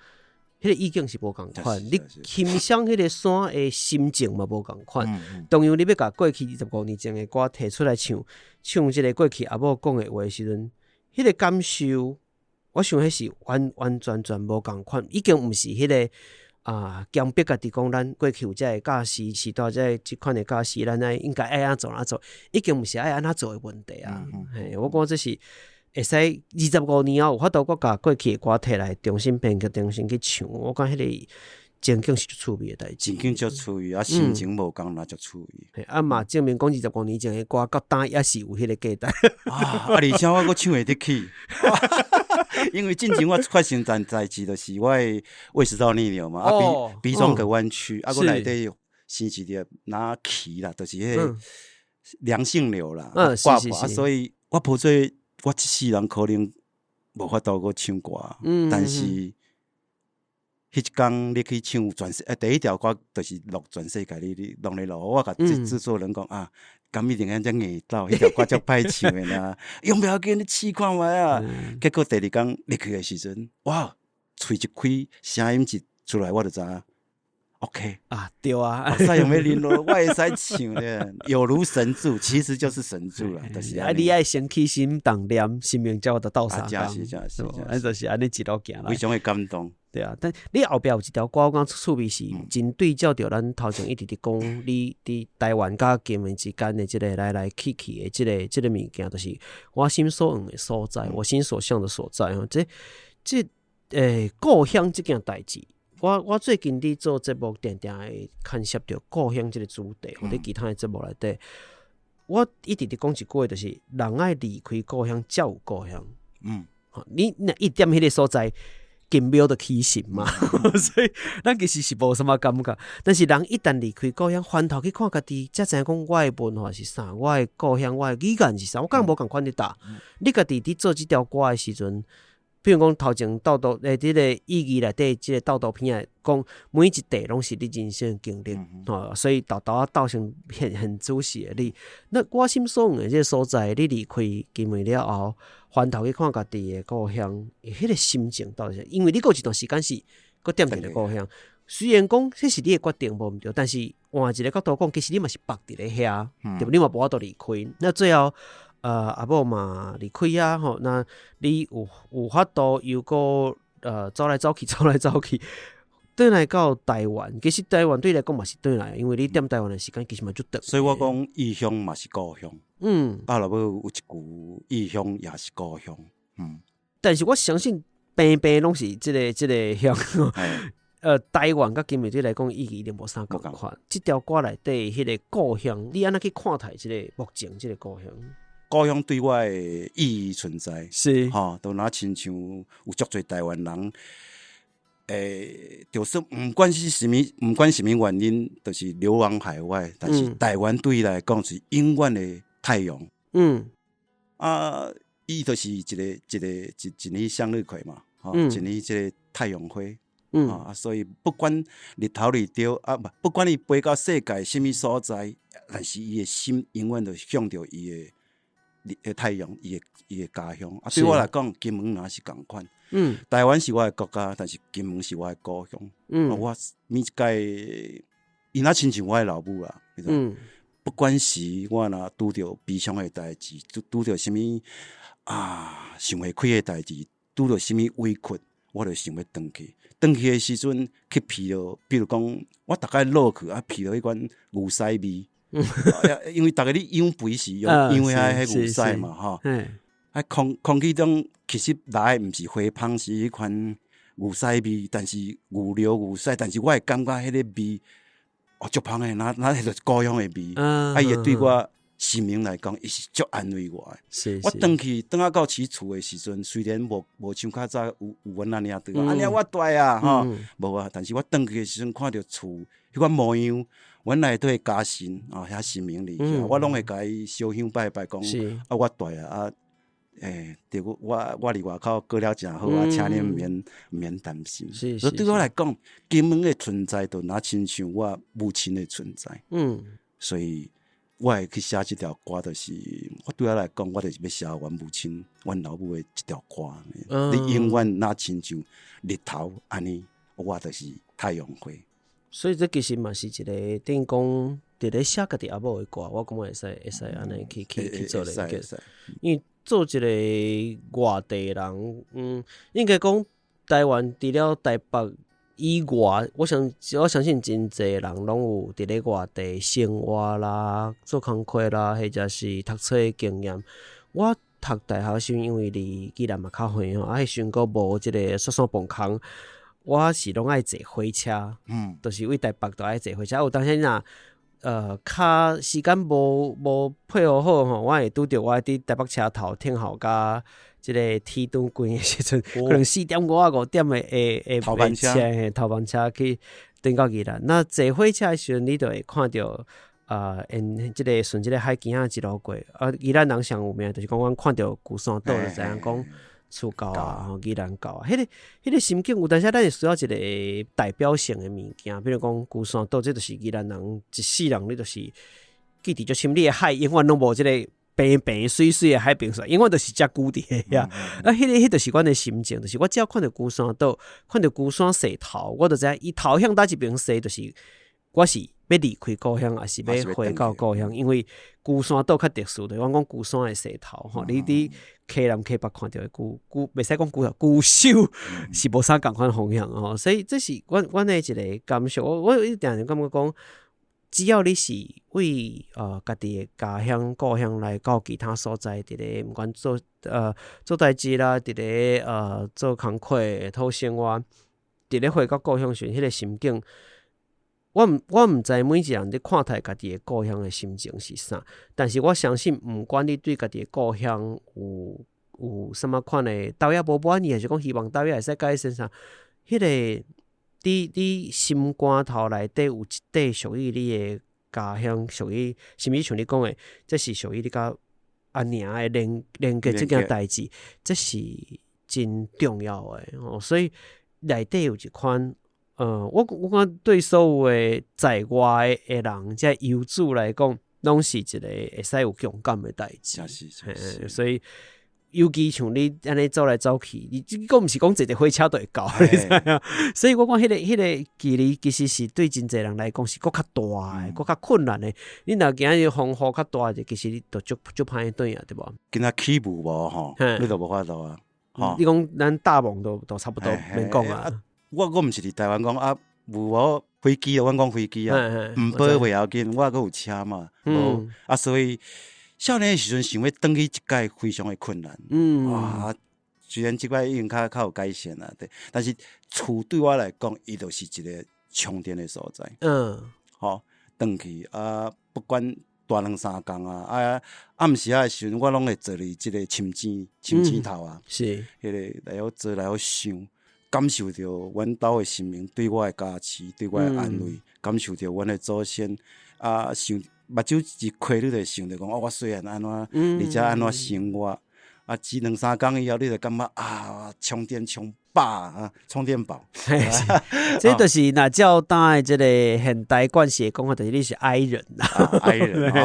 彼个意境是無仝款，你欣賞彼个山的心情嘛無仝款。同樣你欲共過去25年前的歌提出來唱，唱這个過去阿母講的話的時陣，彼个感受，我想彼是完完全全無仝款，已經毋是彼个啊，強迫家己講，咱過去有這个教師，時代這个這款的教師，咱愛應該愛按怎按怎做，已經毋是愛按怎做的問題啊。嘿，我感覺這是會使25年後有法度閣共過去的歌提來重新編曲、重新去唱，我感覺彼个情景是足趣味的代誌。情景足趣味，啊，心情無仝嘛足趣味。嘿，啊嘛證明講25年前的歌，到今抑是有彼个價值。啊，而且我閣唱會得起。因為進前我發生一件代誌，就是我的胃食道逆流嘛，啊鼻鼻中隔彎曲，啊閣內底生一粒若臍啦，就是彼个良性瘤啦，掛破，啊所以我抱做我這世人可能無法度閣唱歌，但是彼一工你去唱全世，第一條歌就是錄全世界，你你攏咧錄，我共製作人講啊，敢一定按遮硬鬥，彼條歌足歹唱的啦，用不要緊，你試看覓啊。結果第二工入去的時陣，哇，喙一開，聲音一出來，我就知影，OK 啊，對啊，會使用欲啉囉，我會使唱的，有如神助，其實就是神助啦，就是啊，你愛先起心動念，生命才有得鬥相共，是真是，啊，就是按呢一路行來，非常的感動。對啊，但你後壁有一條歌，我感覺趣味是真對照著咱頭前一直佇講，你佇台灣佮金門之間的這个來來去去的這个這个物件，就是我心所向的所在，我心所向的所在吼。這這故鄉這件代誌，我最近佇做節目，定定會牽涉著故鄉這个主題，或佇其他的節目內底，我一直佇講一句話，就是人愛離開故鄉才有故鄉。你若一踮彼个所在，金廟就起神嘛，所以咱其實是無啥物感覺。但是人一旦離開故鄉，翻頭去看家己，才知影講我的文化是啥，我的故鄉，我的語言是啥，我敢無仝款佇搭。你家己佇做這條歌的時陣，比如講頭前道道佇這個意義內底，這個道道片仔講每一塊攏是你人生的經歷，吼，所以豆豆仔鬥成很很仔細的你。那我心所向的這個所在，你離開金門了後，翻頭去看家己的故鄉，彼个心情到底是？因為你閣有一段時間是閣踮佇咧故鄉，雖然講這是你的決定無毋對，但是換一個角度講，其實你嘛是縛佇咧遐，對無？你嘛無法度離開。那最後，阿母嘛離開啊，吼，那你有有法度又閣走來走去，走來走去，轉來到台灣。其實台灣對你來講嘛是轉來，因為你踮台灣的時間其實嘛足長。所以我講異鄉嘛是故鄉。啊，落尾有一句異鄉也是故鄉。但是我相信平平攏是這个這个鄉。台灣佮金門對你來講意義一定無啥仝款。這條歌內底彼个故鄉，你按怎去看待這个目前這个故鄉？故鄉對我的意義存在，吼，都若親像有足濟台灣人，就算毋管是啥物，毋管啥物原因，就是流亡海外，但是台灣對伊來講是永遠的太陽。啊，伊就是一个一个一一支向日葵嘛，吼，一支這个太陽花。啊，所以不管日頭日著啊，不不管伊飛到世界啥物所在，但是伊的心永遠都向著伊的日太陽，伊的伊的家鄉。啊，對我來講，金門若是仝款。台灣是我的國家，但是金門是我的故鄉。我每一擺，伊若親像我的老母啊，不管是我若拄著悲傷的代誌，拄拄著啥物啊想袂開的代誌，拄著啥物委屈，我就想欲轉去。轉去的時陣，去聞著，比如講，我逐擺落去啊，聞著彼款牛屎味，因為逐个咧養肥是用養遐彼牛屎嘛，吼。啊，空空氣中其實來的毋是花香，是彼款牛屎味，但是牛尿牛屎，但是我會感覺彼个味，哦，足芳的，若若彼就是故鄉的味，啊，伊會對我神明來講，伊是足安慰我的。我轉去轉啊到飼厝的時陣，雖然無像較早有阮阿娘對我，阿娘我蹛啊吼，無啊。但是我轉去的時陣，看著厝彼款模樣，阮內底家神啊，遐神明佇遐，我攏會共伊燒香拜拜，講啊我蹛啊啊，對我佇外口過了誠好啊，請你毋免擔心。所以對我來講，金門的存在，就若親像我母親的存在。所以我會去寫這條歌，就是我對我來講，我就是欲寫阮母親、阮老母的這條歌。你永遠若親像日頭按呢，我就是太陽花。所以這其實嘛是一個等於講，佇咧寫家己阿母的歌，我感覺會使按呢去做連結。因為做一個外地人，應該講台灣除了台北以外，我相信真濟人攏有佇咧外地生活啦、做工課啦，或者是讀冊的經驗。我讀大學時陣，因為離宜蘭嘛較遠吼，啊，彼時陣閣無這個雪山磅空，我是攏愛坐火車，就是對台北都愛坐火車。有當時若較時間無配合好吼，我會拄著我佇台北車頭等候共這個天轉關的時陣，可能4點外5點的頭班車，頭班車去轉到宜蘭。那坐火車的時陣，你就會看著啊，沿這個順這個海墘仔一路過。啊，宜蘭人上有名就是講，阮看著龜山島就知影講厝到啊，吼，宜蘭到啊。彼個心境有當時咱會需要一個代表性的物件，比如講龜山島，這就是宜蘭人一世人，你就是記佇足深。你的海永遠攏無這個平平水水的海平線，永遠都是遮久佇遐。啊，彼就是阮的心情，就是我只要看著龜山島，看著龜山勢頭，我就知影伊頭向佗一邊勢，就是我是欲離開故鄉，抑是欲回到故鄉？因為龜山島較特殊，就是阮講龜山的勢頭吼，你佇溪南溪北看著的龜龜，袂使講龜頭，龜首是無啥仝款方向吼，所以這是阮的一個感受。我一定感覺講，只要你是為家己的家鄉故鄉來到其他所在，佇咧毋管做代誌啦，佇咧做工課討生活，佇咧回到故鄉時，彼個心境。我毋知每一個人佇看待家己的故鄉的心情是啥，但是我相信，毋管你對家己的故鄉有啥物款的，倒也無滿意，還是講希望倒也會使改善啥，彼個佇你心肝頭內底有一塊屬於你的家鄉，屬於，甚至像你講的，這是屬於你佮阿娘的連結這件代誌，這是真重要的哦。所以內底有一款。我感覺對所有的在外的人，這遊子來講，攏是一個會使有共感的代誌。所以，尤其像你按呢走來走去，你閣毋是講坐佇火車就會到，你知影？所以我講彼個距離，其實是對真濟人來講是閣較大的，閣較困難的。你若今日風雨較大者，其實你就足足歹轉啊，對無？今仔起霧無吼，你就無法度啊。你講咱搭夢都差不多免講啊。我毋是佇台灣講啊，無我飛機啊，阮講飛機啊，毋飛袂要緊，我閣有車嘛，無啊，所以少年的時陣想欲轉去一擺非常的困難。哇，雖然這擺已經較有改善啦，對，但是厝對我來講，伊就是一個充電的所在。吼，轉去啊，不管蹛兩三工啊，啊，暗時仔的時陣，我攏會坐佇這個深井頭啊，彼個來好坐來好想。感受著阮兜的神明對我的加持，對我的安慰，感受著阮的祖先啊，想目睭一開，你就會想著講，哦，我細漢按怎佇遮按怎生活，啊，這兩三工以後，你就感覺啊，充電充飽啊，充電寶。這就是若照當的這個現代慣勢的講法，就是你是 I 人啦，I 人，就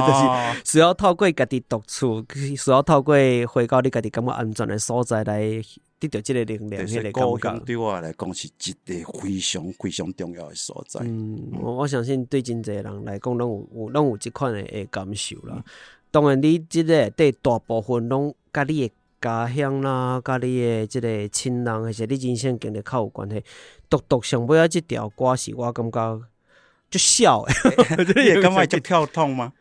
是需要透過家己獨處，需要透過回到你家己感覺安全的所在來得著這個能量，彼個感覺。對我來講是一個非常非常重要的所在。嗯，我相信對真濟人來講，攏有這款的感受啦。當然，你這個對大部分攏佮你的家鄉啦，佮你的這個親人，或者你人生經歷較有關係。獨獨上尾仔這條歌是我感覺足痟的。你會感覺足跳痛嗎？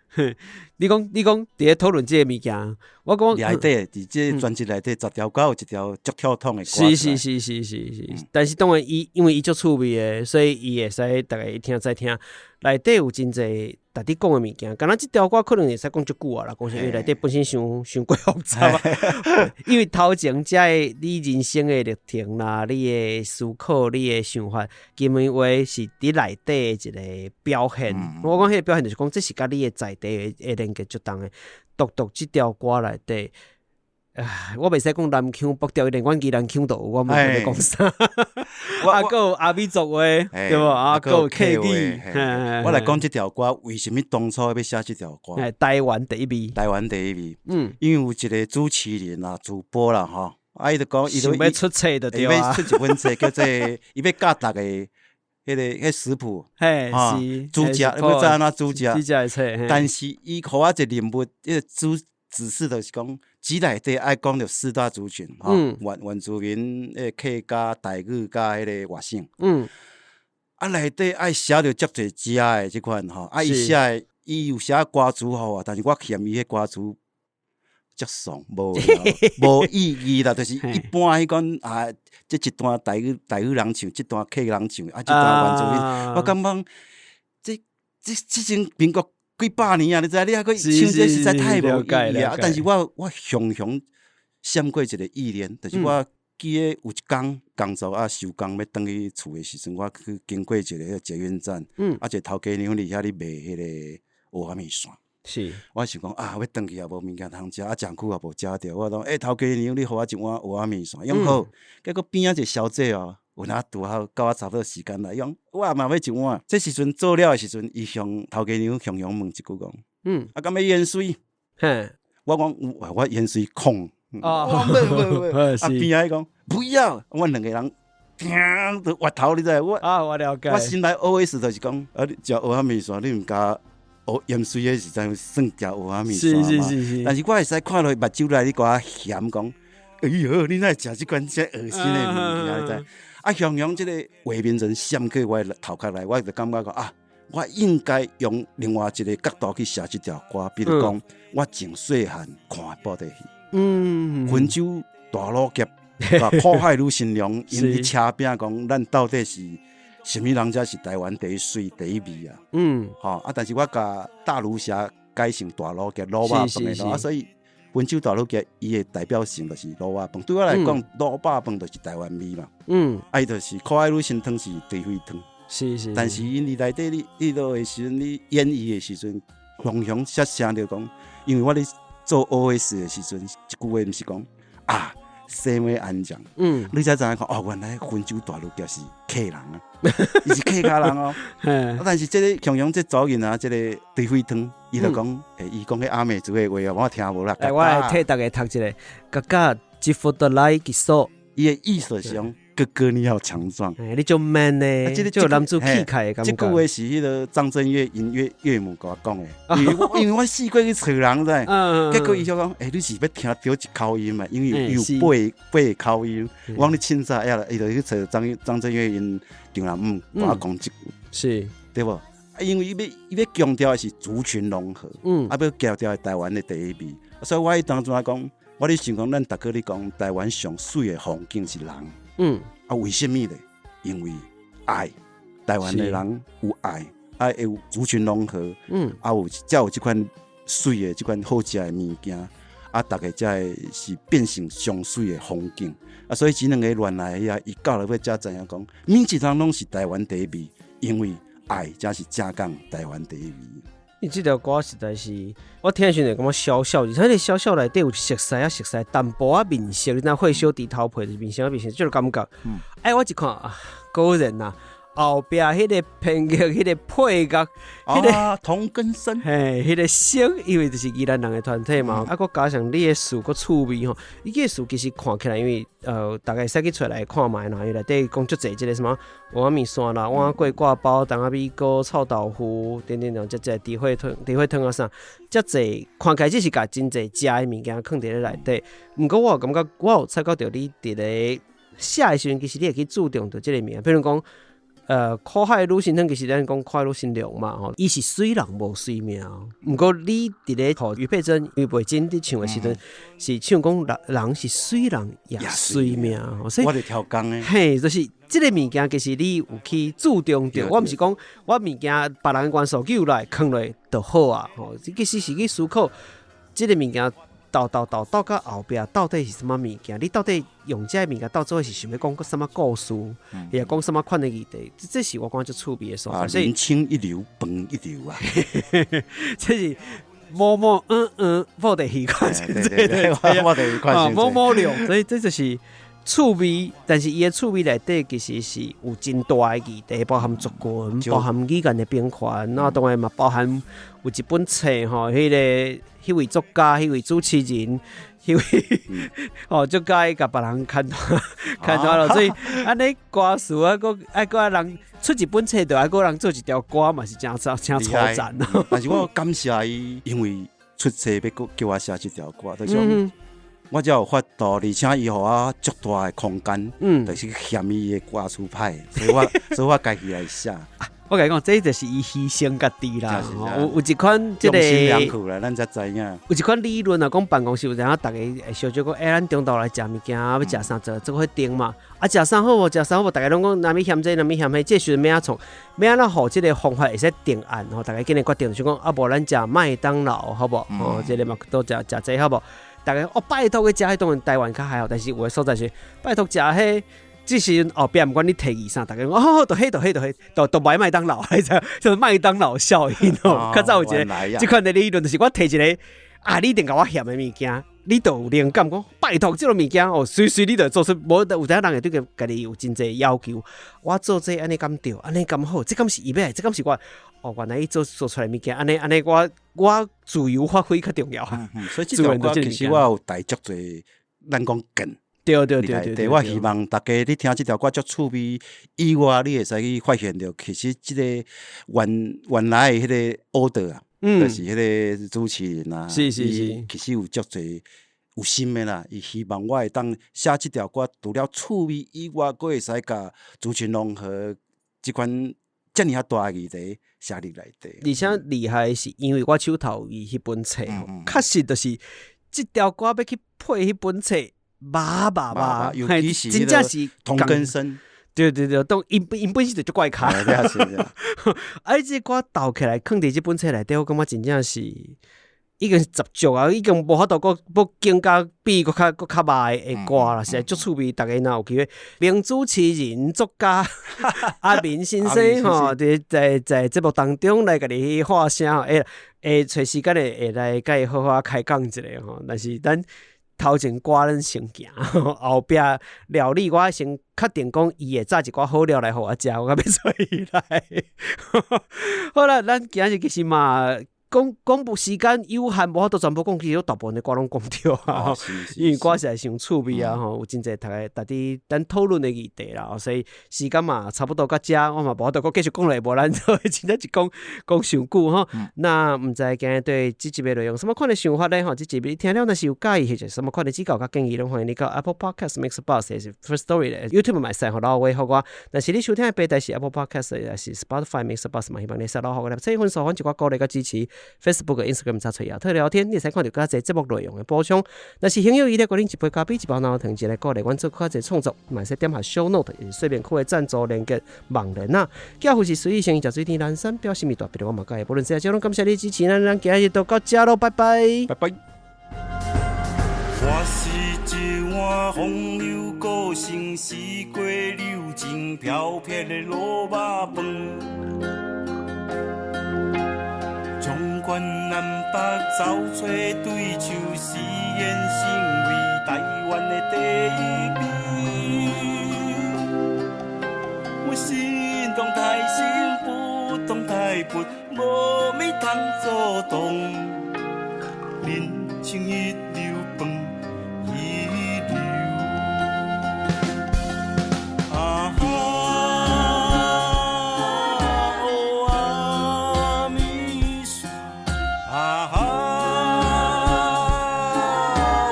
你講佇咧討論這個物件，我講內底佇這個專輯內底10條歌有一條足跳痛的歌。是是是是是是，但是當然伊因為伊足趣味的，所以伊會使逐家一聽再聽。內底有真濟逐日講的物件，敢若這條歌可能會使講足久啊啦，講是因為內底本身傷傷過複雜啊。因為頭前遮的你人生的歷程啦，你的思考、你的想法，金門話是佇內底的一個表現。我講彼個表現就是講，這是佮你的在地的連結足重的。獨獨這條歌內底，唉，我袂使講南腔北調，連阮宜蘭腔都有，我毋知欲講啥。啊，閣有阿美族話，對無？啊，閣有客語。我來講這條歌，為啥物當初欲寫這條歌？台灣第一味。台灣第一味。因為有一個主持人啦、主播啦，吼，啊，伊就講，伊就欲出冊就對啊，欲出一本冊，叫做伊欲教逐家彼個食譜，嘿，是煮食，欲知按怎煮食。煮食的冊。但是伊予我一個任務，彼個主指示就是講，這內底愛講著四大族群，吼，原住民、彼個客家、台語佮彼個外省。啊，內底愛寫著足濟食的這款吼，啊，伊寫的，伊有寫歌詞予我，但是我嫌伊彼歌詞足俗，無意義啦，就是一般彼款啊，這一段台語人唱，這段客家人唱，啊，這段原住民，我感覺這這這種民國幾百年啊，你知？你還閣唱這實在太無意義啊！但是我雄雄閃過一個意念，就是我記得有一工工作啊收工欲轉去厝的時陣，我去經過一个捷運站，啊，一個頭家娘佇遐咧賣彼個蚵仔麵線。我想講啊，欲轉去也無物件通食，啊，誠久也無食著。我講，欸，頭家娘，你予我一碗蚵仔麵線，伊講好。結果邊仔一個小姐哦，有影拄好佮我差不多時間來，伊講我也嘛欲一碗。這時陣做了的時陣，伊向頭家娘雄雄問一句講，啊，敢欲芫荽？我講有，我芫荽控。哦，無無無，啊，邊仔伊講不要，阮兩個人聽就越頭，你知？我啊，我了解。我心內 OS 就是講，啊，你食蚵仔麵線，你毋加蚵芫荽的時陣算食蚵仔麵線嘛？但是我會使看落目睭內，你共我嫌講，哎喲，你哪會食這款遮惡心的物件？你知？啊，雄雄這個畫面就閃過我的頭殼內，我就感覺講啊，我應該用另外一個角度去寫這條歌，比如講，我從細漢看布袋戲，溫州大魯俠、苦海女神龍，𪜶佇車餅講，咱到底是啥物人才是台灣第一媠第一味啊？吼啊！但是我共大儒俠改成大魯俠滷肉飯的，啊，所以溫州大魯俠伊的代表性就是滷肉飯。對我來講，滷肉飯就是台灣味嘛。啊，伊就是苦海女神湯是豬血湯。但是𪜶佇內底，你你落的時陣，你演繹的時陣，雄雄說聲就講，因為我咧做 OS 的時陣，一句話毋是講啊。生尾安詳，你才知影講哦，原來溫州大魯俠是客人啊，伊是客家人哦。但是這个雄雄這查某囡仔，這个豬血湯，伊就講，欸，伊講彼阿美族的話我聽無啦。欸，我來替大家讀一下，哥哥，這福德來結束。伊的意思是講，哥哥你好強壯。欸，你足 man 呢？這個就男子氣概的感覺。這句話是彼个張震岳𪜶岳母共我講的，因為我四過去揣人知，結果伊就講，欸，你是欲聽著一口音嘛？因為有八個口音。我講你凊彩啊，伊就去揣張震岳𪜶丈人姆，共我講這句，對無？因為伊欲強調的是族群融合，啊，欲強調台灣的第一味，所以我彼當陣講，我咧想講，咱逐個咧講台灣上媠的風景是人，啊，為啥物咧？因為愛，台灣的人有愛，啊，會有族群融合，啊，有才有這款媠的這款好食的物件，啊，逐家才會是變成上媠的風景，啊，所以這兩个戀愛遐，伊到落尾才知影講，每一人攏是台灣第一味，因為愛才是正港台灣第一味。你這條歌實在是，我聽的時陣就感覺痟痟，而且彼个痟痟內底有熟似啊，熟似淡薄仔面色，你知影火燒豬頭皮，就是面色啊面色，這個感覺。哎，我一看啊，果然啊，後壁彼个編劇、彼个配樂、彼个同根生，嘿，彼个聲，因為就是宜蘭人的團體嘛，啊，閣加上你的詞閣趣味吼，你這个詞其實看起來，因為大家會使去揣來看覓啦，因為內底講足濟這个什麼蚵仔麵線啦、碗粿掛包、筒仔米糕、臭豆腐等等等，遮濟豬血湯、豬血湯啊啥，遮濟看起來只是共真濟食的物件囥佇咧內底。毋過我有感覺，我有察覺著你佇咧寫的時陣，其實你會去注重著這个物件，比如講，苦海女神湯其實咱講苦海女神龍嘛吼，伊是媠人無媠命。毋過你佇咧予余佩真、余佩真佇唱的時陣，是唱講人人是媠人也媠命，所以我咧超工的。嘿，就是這這个物件其實你有去注重著，我毋是講我物件別人元素叫來囥落就好啊，吼，其實是去思考這个物件鬥鬥鬥鬥到後壁到底是啥物物件？你到底用這个物件鬥做伙是想欲講啥物故事，抑講啥物款的議題？這是我感覺足趣味的所在。所以人生一流，飯一流啊！這是某某嗯嗯，我的習慣，對對對，我的習慣，某某流，所以這就是趣味，但是伊的趣味內底其實是有真大的議題，包含族群，包含語言的平權，那當然嘛包含有一本冊吼，彼个彼位作家，彼位主持人，彼位哦，足佮意共別人牽牽拖囉，所以按呢歌詞啊，閣愛閣人出一本冊，就愛閣人做一條歌嘛，是誠誠粗殘。但是我感謝伊，因為出冊欲閣叫我寫這條歌，就是講我才有法度，而且伊予我足大的空間，就是嫌伊的歌詞歹，所以我家己來寫。我共你講，這就是伊犧牲家己啦。有一款這個，用心良苦啦，咱才知影。有一款理論啊，講辦公室有陣時，逐家會相少講，欸，咱中晝來食物件，欲食啥做做伙定嘛。啊，食啥好無？食啥好無？逐家攏講，若欲嫌這，若欲嫌彼，這時陣欲按怎創？欲按怎予這个方法會使定案？吼，逐家緊來決定，就講啊，無咱食麥當勞好無？哦，這个嘛都食食這好無？逐家哦，拜託去食彼，當然台灣較還好，但是有的所在是拜託食彼。這時陣後壁毋管你提議啥，逐家講哦，就彼就彼就彼，就買麥當勞，就是麥當勞效應哦。較早有一个這款的理論，就是我提一个啊，你一定共我嫌的物件，你就有靈感講，拜託這个物件哦，隨時你就做出，無有影人會對家己有真濟要求。我做這按呢敢對，按呢敢好，這敢是伊欲的，這敢是我哦，原來伊做做出來物件，按呢按呢，我自由發揮較重要。所以這條歌其實我有帶足濟，咱講梗。對對對對，我希望大家你聽這條歌足趣味以外，你會使去發現著，其實這個原來的彼个 author 啊，就是彼个主持人啊，是是是，其實有足濟有心的啦。伊希望我會當寫這條歌，除了趣味以外，閣會使共族群融合這款遮爾仔大的議題寫入內底。而且厲害的是，因為我手頭有彼本冊，確實就是這條歌欲去配彼本冊。肉肉肉，尤其是真正是同根生，對對對，當𪜶𪜶本身就足怪咖。啊，這歌鬥起來，囥佇這本冊內底，我感覺真正是已經是十足啊，已經無法度閣閣更加比閣較閣較歹的歌啦，實在足趣味。逐家若有機會，名主持人作家阿明先生吼，佇在節目當中來共你發聲，會會揣時間會來共伊好好開講一下吼。但是咱頭前歌咱先行，後壁料理我先確定講伊會炸一寡好料來予我食，我才欲揣伊來。好啦，咱今日其實嘛講講無時間有限，無法度全部講，其實大部分的歌攏講著啊。因為歌實在傷趣味啊吼，有真濟逐家逐佇咱討論的議題啦，所以時間嘛差不多到遮，我嘛無法度閣繼續講落去，無咱真正一講講傷久吼。那毋知今日對這集的內容，啥物款的想法呢？吼，這集你聽了若是有佮意，或者啥物款的指教佮建議，攏歡迎你到 Apple Podcast、MixerBox 抑是 Firstory 的 YouTube 嘛會使予留話予我。若是你收聽的平台是 Apple Podcast 抑是 Spotify、MixerBox 嘛，希望你會使留予我粒星分數，阮一寡鼓勵佮支持。Facebook、Instagram 查揣亞特聊天，你會使看著較濟節目內容的補充。若是行有餘力，閣啉一杯咖啡，一包腦糖，一來鼓勵阮做較濟創作，嘛會使點下 Show Note，抑是說明區的贊助連結網連啊。寄付是隨意成意，食水甜南山表心意大筆我嘛佮意。無論怎樣，攏感謝你支持咱，咱今日就到遮囉，拜拜，拜拜。我是一碗風流個性，四季流情飄撇的滷肉飯。縱觀南北走揣對手，誓言成為台灣的第一名。阮心動台心不動台不，無物通阻擋。人生一流飯一流。啊哈，哦阿米索，啊哈，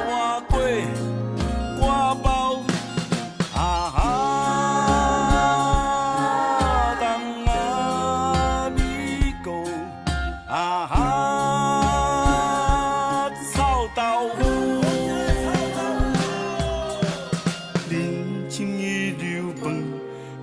我過我包，啊哈，人阿美國，啊哈，臭豆腐。人生一流飯一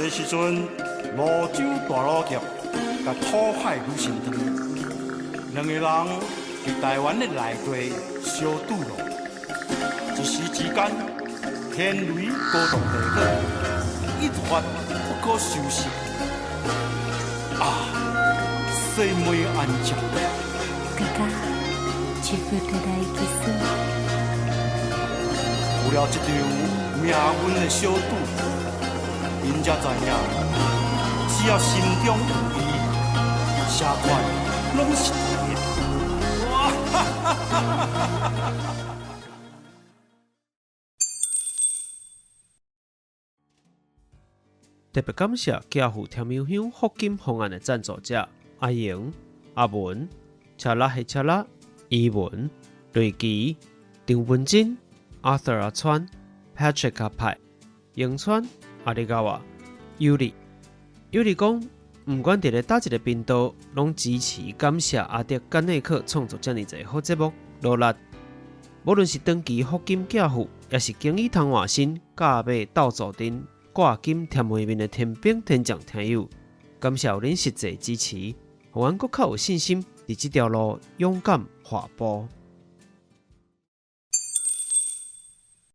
這時陣，蘆洲大魯俠佮土海女神湯，兩个人佇台灣的內地相拄囉。一時之間，天雷勾動地火，一發不可收拾。啊，細妹安靜。哥哥，祝福的來結束。有了這場命運的相拄，𪜶才知影，只要心中有伊，啥款攏是對的。哇哈哈哈哈哈！特別感謝寄付甜香香福金方案的贊助者阿瑩、阿文、車拉黑車拉、伊文、瑞奇、張文珍、Arthur 阿川、Patrick 阿派、永川、阿里嘎哇、尤里。尤里講，毋管佇咧佗一个頻道，攏支持感謝阿德甘內克創作遮爾濟好節目，努力。無論是長期福金寄付，抑是經已通換新、價買鬥做陣。掛金甜面面的天兵天將聽友，感謝有恁實際支持，予阮閣較有信心佇這條路勇敢跨步。